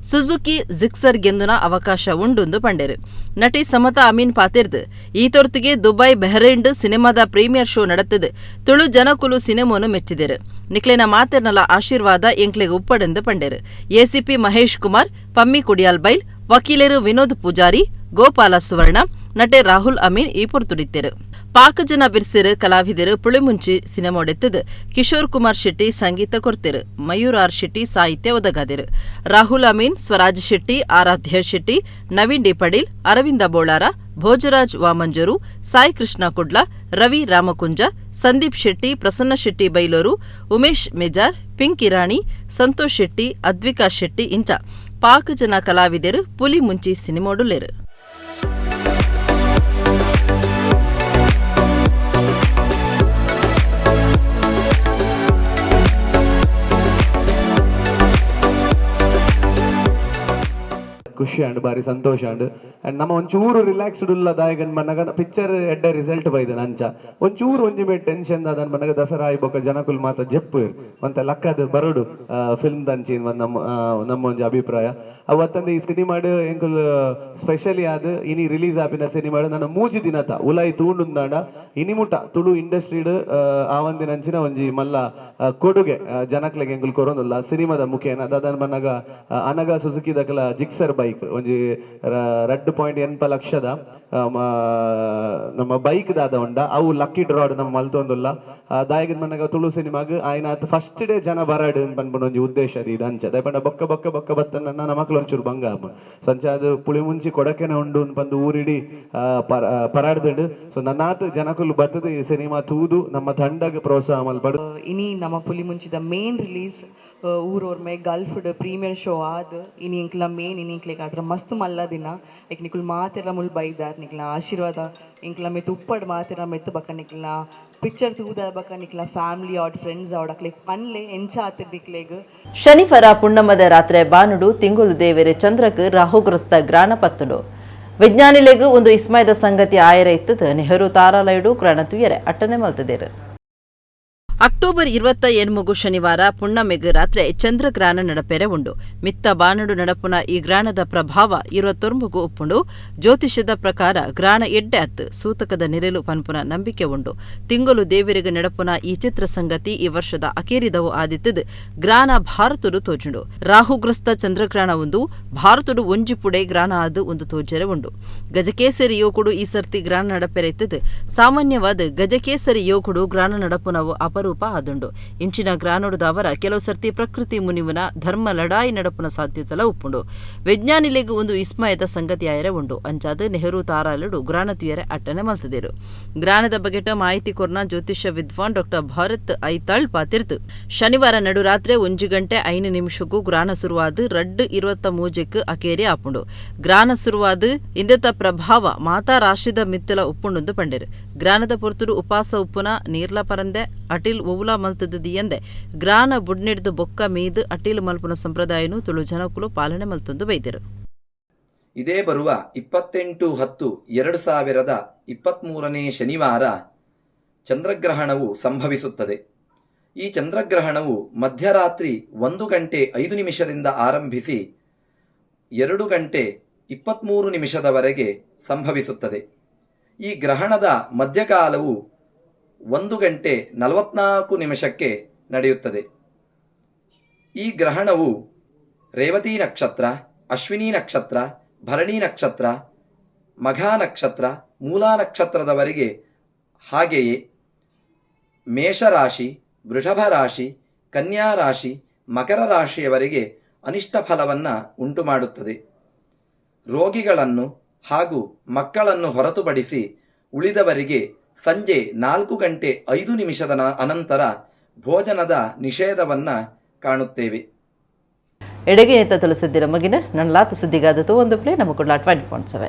ಸುಜುಕಿ ಜಿಕ್ಸರ್ ಗೆಂದುನ ಅವಕಾಶ ಉಂಡುಂದು ಪಂಡೆರು. ನಟಿ ಸಮತಾ ಅಮೀನ್ ಪಾತೆರ್ದು ಈ ತೊರ್ತುಗೆ ದುಬೈ ಬೆಹ್ರೈನ್ ಸಿನಿಮಾದ ಪ್ರೀಮಿಯರ್ ಶೋ ನಡತದು ತುಳು ಜನಕುಲು ಸಿನಿಮೋನು ಮೆಚ್ಚಿದೆರು. ನಿಕ್ಲೆನ ಮಾತೆರ್ನಲ ಆಶೀರ್ವಾದ ಎಂಕ್ಲೆಗ್ ಉಪ್ಪಡೆಂದು ಪಂಡೆರು. ಎಸಿಪಿ ಮಹೇಶ್ ಕುಮಾರ್, ಪಮ್ಮಿ ಕುಡಿಯಾಲ್ ಬೈಲ್, ವಕೀಲರು ವಿನೋದ್ ಪೂಜಾರಿ, ಗೋಪಾಲ ಸುವರ್ಣ, ನಟೆ ರಾಹುಲ್ ಅಮೀನ್ ಈ ಪೊರ್ತುಡಿತ್ತೆರು. ಪಾಕಜನ ಬಿರ್ಸಿರು ಕಲಾವಿದರು ಪುಳಿಮುಂಚಿ ಸಿನಿಮೋಡೆತ್ತದು ಕಿಶೋರ್ ಕುಮಾರ್ ಶೆಟ್ಟಿ ಸಂಗೀತ ಕೊರ್ತೆರು. ಮಯೂರ್ ಆರ್ ಶೆಟ್ಟಿ ಸಾಹಿತ್ಯ ಒದಗಾದೆರು. ರಾಹುಲ್ ಅಮೀನ್, ಸ್ವರಾಜ್ ಶೆಟ್ಟಿ, ಆರಾಧ್ಯ ಶೆಟ್ಟಿ, ನವೀನ್ ಡಿ ಪಡೀಲ್, ಅರವಿಂದ ಬೋಳಾರ, ಭೋಜರಾಜ್ ವಾಮಂಜೂರು, ಸಾಯಿ ಕೃಷ್ಣ ಕುಡ್ಲ, ರವಿ ರಾಮಕುಂಜ, ಸಂದೀಪ್ ಶೆಟ್ಟಿ, ಪ್ರಸನ್ನ ಶೆಟ್ಟಿ ಬೈಲೂರು, ಉಮೇಶ್ ಮೆಜಾರ್, ಪಿಂಕಿ ರಾಣಿ, ಸಂತೋಷ್ ಶೆಟ್ಟಿ, ಅದ್ವಿಕಾ ಶೆಟ್ಟಿ ಇಂಚ ಪಾಕಜನ ಕಲಾವಿದರು ಪುಲಿಮುಂಚಿ ಸಿನಿಮೋಡುಲ್ಲೆರು. ಖುಷಿ ಆಂಡ್ ಬಾರಿ ಸಂತೋಷ ಆಂಡ್ ಅಂಡ್ ನಮ್ಮ ಒಂಚೂರು ರಿಲ್ಯಾಕ್ಸ್ಡ್ ಉಲ್ಲ ದಾಯಗನ್ ಮನ್ನಗ ಪಿಕ್ಚರ್ ಎಡ್ಡ ರಿಸಲ್ಟ್ ಬೈದನ ಅಂಚ ಒಂಚೂರು ಒಂಜಿ ಮೇ ಟೆನ್ಷನ್ ದಾದನ್ ಮನ್ನಗ ದಸರಾ ಆಯ್ ಬೊಕ ಜನಕುಲ್ ಮಾತ ಜೆಪ್ಪು ಒಂತ ಲಕ್ಕದ ಬರೋಡು ಫಿಲ್ಮ್ ದಂಚಿ ನಮ್ಮ ನಮ್ಮ ಒಂಜಿ ಅಭಿಪ್ರಾಯ. ಅವತ್ತಂದೆ ಈ ಸಿನಿಮಾಡು ಎಂಕುಲ್ ಸ್ಪೆಷಲಿ ಆದ್ ಇನಿ ರಿಲೀಸ್ ಆಪಿನ ಸಿನಿಮಾಡು ನನ್ನ ಮೂಜಿ ದಿನತ ಉಲಾಯಿ ತೂಂಡುಂದಾಂಡ ಇನಿಮುಟ ತುಳು ಇಂಡಸ್ಟ್ರಿಡ್ ಆ ಒಂದಿನ ಅಂಚಿನ ಒಂಜಿ ಮಲ್ಲ ಕೊಡುಗೆ ಜನಕ್ಲೆಗ್ ಎಂಕುಲ್ ಕೊರೊಂದುಲ್ಲ ಸಿನಿಮಾದ ಮುಖೇನ. ದಾದನ್ ಮನ್ನಗ ಅನಗ ಸುಜುಕಿ ದಕಲ ಜಿಕ್ಸರ್ ಬೈಕ್ ಒಂಜಿ 2.8 ಲಕ್ಷದ ನಮ್ಮ ಬೈಕ್ ದಾದ ಉಂಡ ಅವು ಲಕ್ಕಿ ಡ್ರಾಡ್ ನಮ್ಮ ಮಲ್ತೊಂದುಲ್ಲ. ದಾಯಗನ್ ಮನ್ನಗ ತುಳು ಸಿನಿಮಾಗ್ ಆಯ್ನಾತ್ ಫಸ್ಟ್ ಡೇ ಜನ ಬರಡ್ ಪನ್ಪುನ ಒಂಜಿ ಉದ್ದೇಶ ಅದು ಅಂಚ ದಾಯಪಂಡ ಬೊಕ್ಕ ಬೊಕ್ಕ ಬೊಕ್ಕ ಬತ್ತನ ನನ್ನ ಮಕ್ಳು ಒಂಚೂರು ಬಂಗ ಸೊ ಅಂಚ ಅದು ಪುಳಿ ಮುಂಚಿ ಕೊಡಕೆನೆ ಉಂಡು ಪಂದು ಊರಿಡಿ ಪರಾಡ್ದುಂಡು. ಸೊ ನನ್ನಾತ್ ಜನಕುಲು ಬತ್ತದ ಈ ಸಿನಿಮಾ ತೂದು ನಮ್ಮ ತಂಡಗ್ ಪ್ರೋತ್ಸಾಹ ಮಲ್ಪಡು. ಇನಿ ನಮ್ಮ ಪುಲಿ ಮುಂಚಿದ ಮೇನ್ ರಿಲೀಸ್ ಊರೋರ್ಮೆ ಗಲ್ಫ್ಡ್ ಪ್ರೀಮಿಯರ್ ಶೋ ಆದ್ ಇನಿ ಎಂಕ್ಲ ಮೇನ್ ಇನಿ ಎಂಕ್ಲೆಗ್ ಆದ್ರ ಮಸ್ತ್ ಮಲ್ಲ ದಿನ. ಏಕ್ ನಿಕುಲ್ ಮಾತೆರ ಮುಲ್ ಬೈದಾರ್ ನಿಕ್ಲ ಆಶೀರ್ವಾದ ಎಂಕ್ಲ ಮೆತ್ತು ಉಪ್ಪಡ್ ಮಾತೆರ ಮೆತ್ತು ಬಕ್ಕ ನಿಕ್ಲ ಪಿಕ್ಚರ್ ತೂದ ಬಕ್ಕ ನಿಕ್ಲ ಫ್ಯಾಮಿಲಿ ಆಡ್ ಫ್ರೆಂಡ್ಸ್ ಆಡ್ ಅಕ್ಲೆಗ್ ಪನ್ಲೆ ಎಂಚ ಆತಿರ್ ನಿಕ್ಲೆಗ್. ಶನಿವಾರ ಪುಣ್ಣಮದ ರಾತ್ರೆ ಬಾನುಡು ತಿಂಗುಲು ದೇವೆರೆ ಚಂದ್ರಕ್ ರಾಹುಗ್ರಸ್ತ ಗ್ರಾಣ ಪತ್ತುಂಡು. ವಿಜ್ಞಾನಿಲೆಗ್ ಒಂದು ಇಸ್ಮಯದ ಸಂಗತಿ ಆಯರ ಇತ್ತದ ನೆಹರು ತಾರಾಲಯುಡು ಗ್ರಾಣ ತುಯರೆ ಅಟ್ಟನೆ ಮಲ್ತದೇರು. ಅಕ್ಟೋಬರ್ 28 ಶನಿವಾರ ಪುಣ್ಣಮೆಗ್ ರಾತ್ರೆ ಚಂದ್ರಗ್ರಾಣ ನಡಪೆರೆ ಉಂಡು. ಮಿತ್ತ ಬಾನಡು ನಡಪುನ ಈ ಗ್ರಾಣದ ಪ್ರಭಾವ 29 ಉಪ್ಪುಂಡು. ಜ್ಯೋತಿಷ್ಯದ ಪ್ರಕಾರ ಗ್ರಾಣ ಎಡ್ಡೆ ಅತ್ತು ಸೂತಕದ ನಿರೆಲು ಪನ್ಪುನ ನಂಬಿಕೆ ಉಂಡು. ತಿಂಗಳು ದೇವರಿಗೆ ನಡಪುನ ಈ ಚಿತ್ರ ಸಂಗತಿ ಈ ವರ್ಷದ ಅಕೇರಿದವು ಆದಿತ್ತದು ಗ್ರಾಣ ಭಾರತಡು ತೋಜುಂಡು. ರಾಹುಗ್ರಸ್ತ ಚಂದ್ರಗ್ರಾಣ ಒಂದು ಭಾರತಡು ಒಂಜಿ ಪುಡೆ ಗ್ರಾಣ ಆದು ಒಂದು ತೋಜರೆ ಉಂಡು. ಗಜಕೇಸರಿ ಯೋಕುಡು ಈ ಸರ್ತಿ ಗ್ರಾಣ ನಡಪೆರೆ ಇತ್ತದು. ಸಾಮಾನ್ಯವಾದ ಗಜಕೇಸರಿ ಯೋಕುಡು ಗ್ರಾಣ ನಡಪುನವು ಅಪರೂಪ ಆದುಂಡು. ಇಂಚಿನ ಗ್ರಾನೋಡುದವರ ಕೆಲವು ಸರ್ತಿ ಪ್ರಕೃತಿ ಮುನಿವನ ಧರ್ಮ ಲಡಾಯಿ ನಡಪುನ ಸಾಧ್ಯತೆಲ ಉಪ್ಪುಂಡು. ವಿಜ್ಞಾನಿಲೆಗ್ ಒಂದು ವಿಸ್ಮಯದ ಸಂಗತಿಯಾಯರೆ ಉಂಡು. ಅಂಚಾದ ನೆಹರು ತಾರಾಲುಡು ಗ್ರಾಣತಿಯರೆ ಅಟ್ಟನೆ ಮಲ್ತದಿರು. ಗ್ರಾಣದ ಬಗೆಟ ಮಾಹಿತಿ ಕೊರ್ನ ಜ್ಯೋತಿಷ್ಯ ವಿದ್ವಾನ್ ಡಾಕ್ಟರ್ ಭಾರತ್ ಐತಾಳ್ ಪಾತಿರ್ತು ಶನಿವಾರ ನಡುರಾತ್ರೆ 1:05 ಗ್ರಾಣ ಸುರುವಾದ 2:23 ಅಕೇರಿ ಆಪುಂಡು. ಗ್ರಾಣ ಸುರುವಾದ ಇಂದೆತ ಪ್ರಭಾವ ಮಾತಾ ರಾಶಿದ ಮಿತ್ತಲ ಉಪ್ಪುಂಡು ಪಂಡೆರು. ಗ್ರಾಣದ ಪೊರ್ತುಡು ಉಪಾಸ ಉಪ್ಪುನ ನೀರ್ಲ ಪರಂದೆ ಅಟಿಲ್ ಒವುಲ ಮಲ್ತದ ದಿಯಂದೆ ಗ್ರಾನ ಬುಡ್ನೆಡ್ದು ಬೊಕ್ಕ ಮೀದು ಅಟಿಲ್ ಮಲ್ಪುನ ಸಂಪ್ರದಾಯನು ತುಳು ಜನಕುಲು ಪಾಲನೆ ಮಲ್ತೊಂದು ಬೈದರು. ಇದೇ ಬರುವ 28/10/2023 ಶನಿವಾರ ಚಂದ್ರಗ್ರಹಣವು ಸಂಭವಿಸುತ್ತದೆ. ಈ ಚಂದ್ರಗ್ರಹಣವು ಮಧ್ಯರಾತ್ರಿ 1:05 ಆರಂಭಿಸಿ 2:23 ಸಂಭವಿಸುತ್ತದೆ. ಈ ಗ್ರಹಣದ ಮಧ್ಯಕಾಲವು 1:44 ನಡೆಯುತ್ತದೆ. ಈ ಗ್ರಹಣವು ರೇವತಿ ನಕ್ಷತ್ರ, ಅಶ್ವಿನಿ ನಕ್ಷತ್ರ, ಭರಣಿ ನಕ್ಷತ್ರ, ಮಘಾ ನಕ್ಷತ್ರ, ಮೂಲಾ ನಕ್ಷತ್ರದವರೆಗೆ, ಹಾಗೆಯೇ ಮೇಷರಾಶಿ, ವೃಷಭ ರಾಶಿ, ಕನ್ಯಾ ರಾಶಿ, ಮಕರ ರಾಶಿಯವರೆಗೆ ಅನಿಷ್ಟ ಫಲವನ್ನು ಉಂಟು ಮಾಡುತ್ತದೆ. ರೋಗಿಗಳನ್ನು ಹಾಗೂ ಮಕ್ಕಳನ್ನು ಹೊರತುಪಡಿಸಿ ಉಳಿದವರಿಗೆ ಸಂಜೆ 4:05 ಅನಂತರ ಭೋಜನದ ನಿಷೇಧವನ್ನು ಕಾಣುತ್ತೇವೆ. ಎಡಗೆ ತುಳಸಿದ್ದಿರ ಮಗಿನ ನನ್ನ ಲಾತು ಸುದ್ದಿಗಾದತು ಒಂದು ಪ್ಲೇ ನಮ್ಮ ಕೊಡ್ಲಾ 20.7.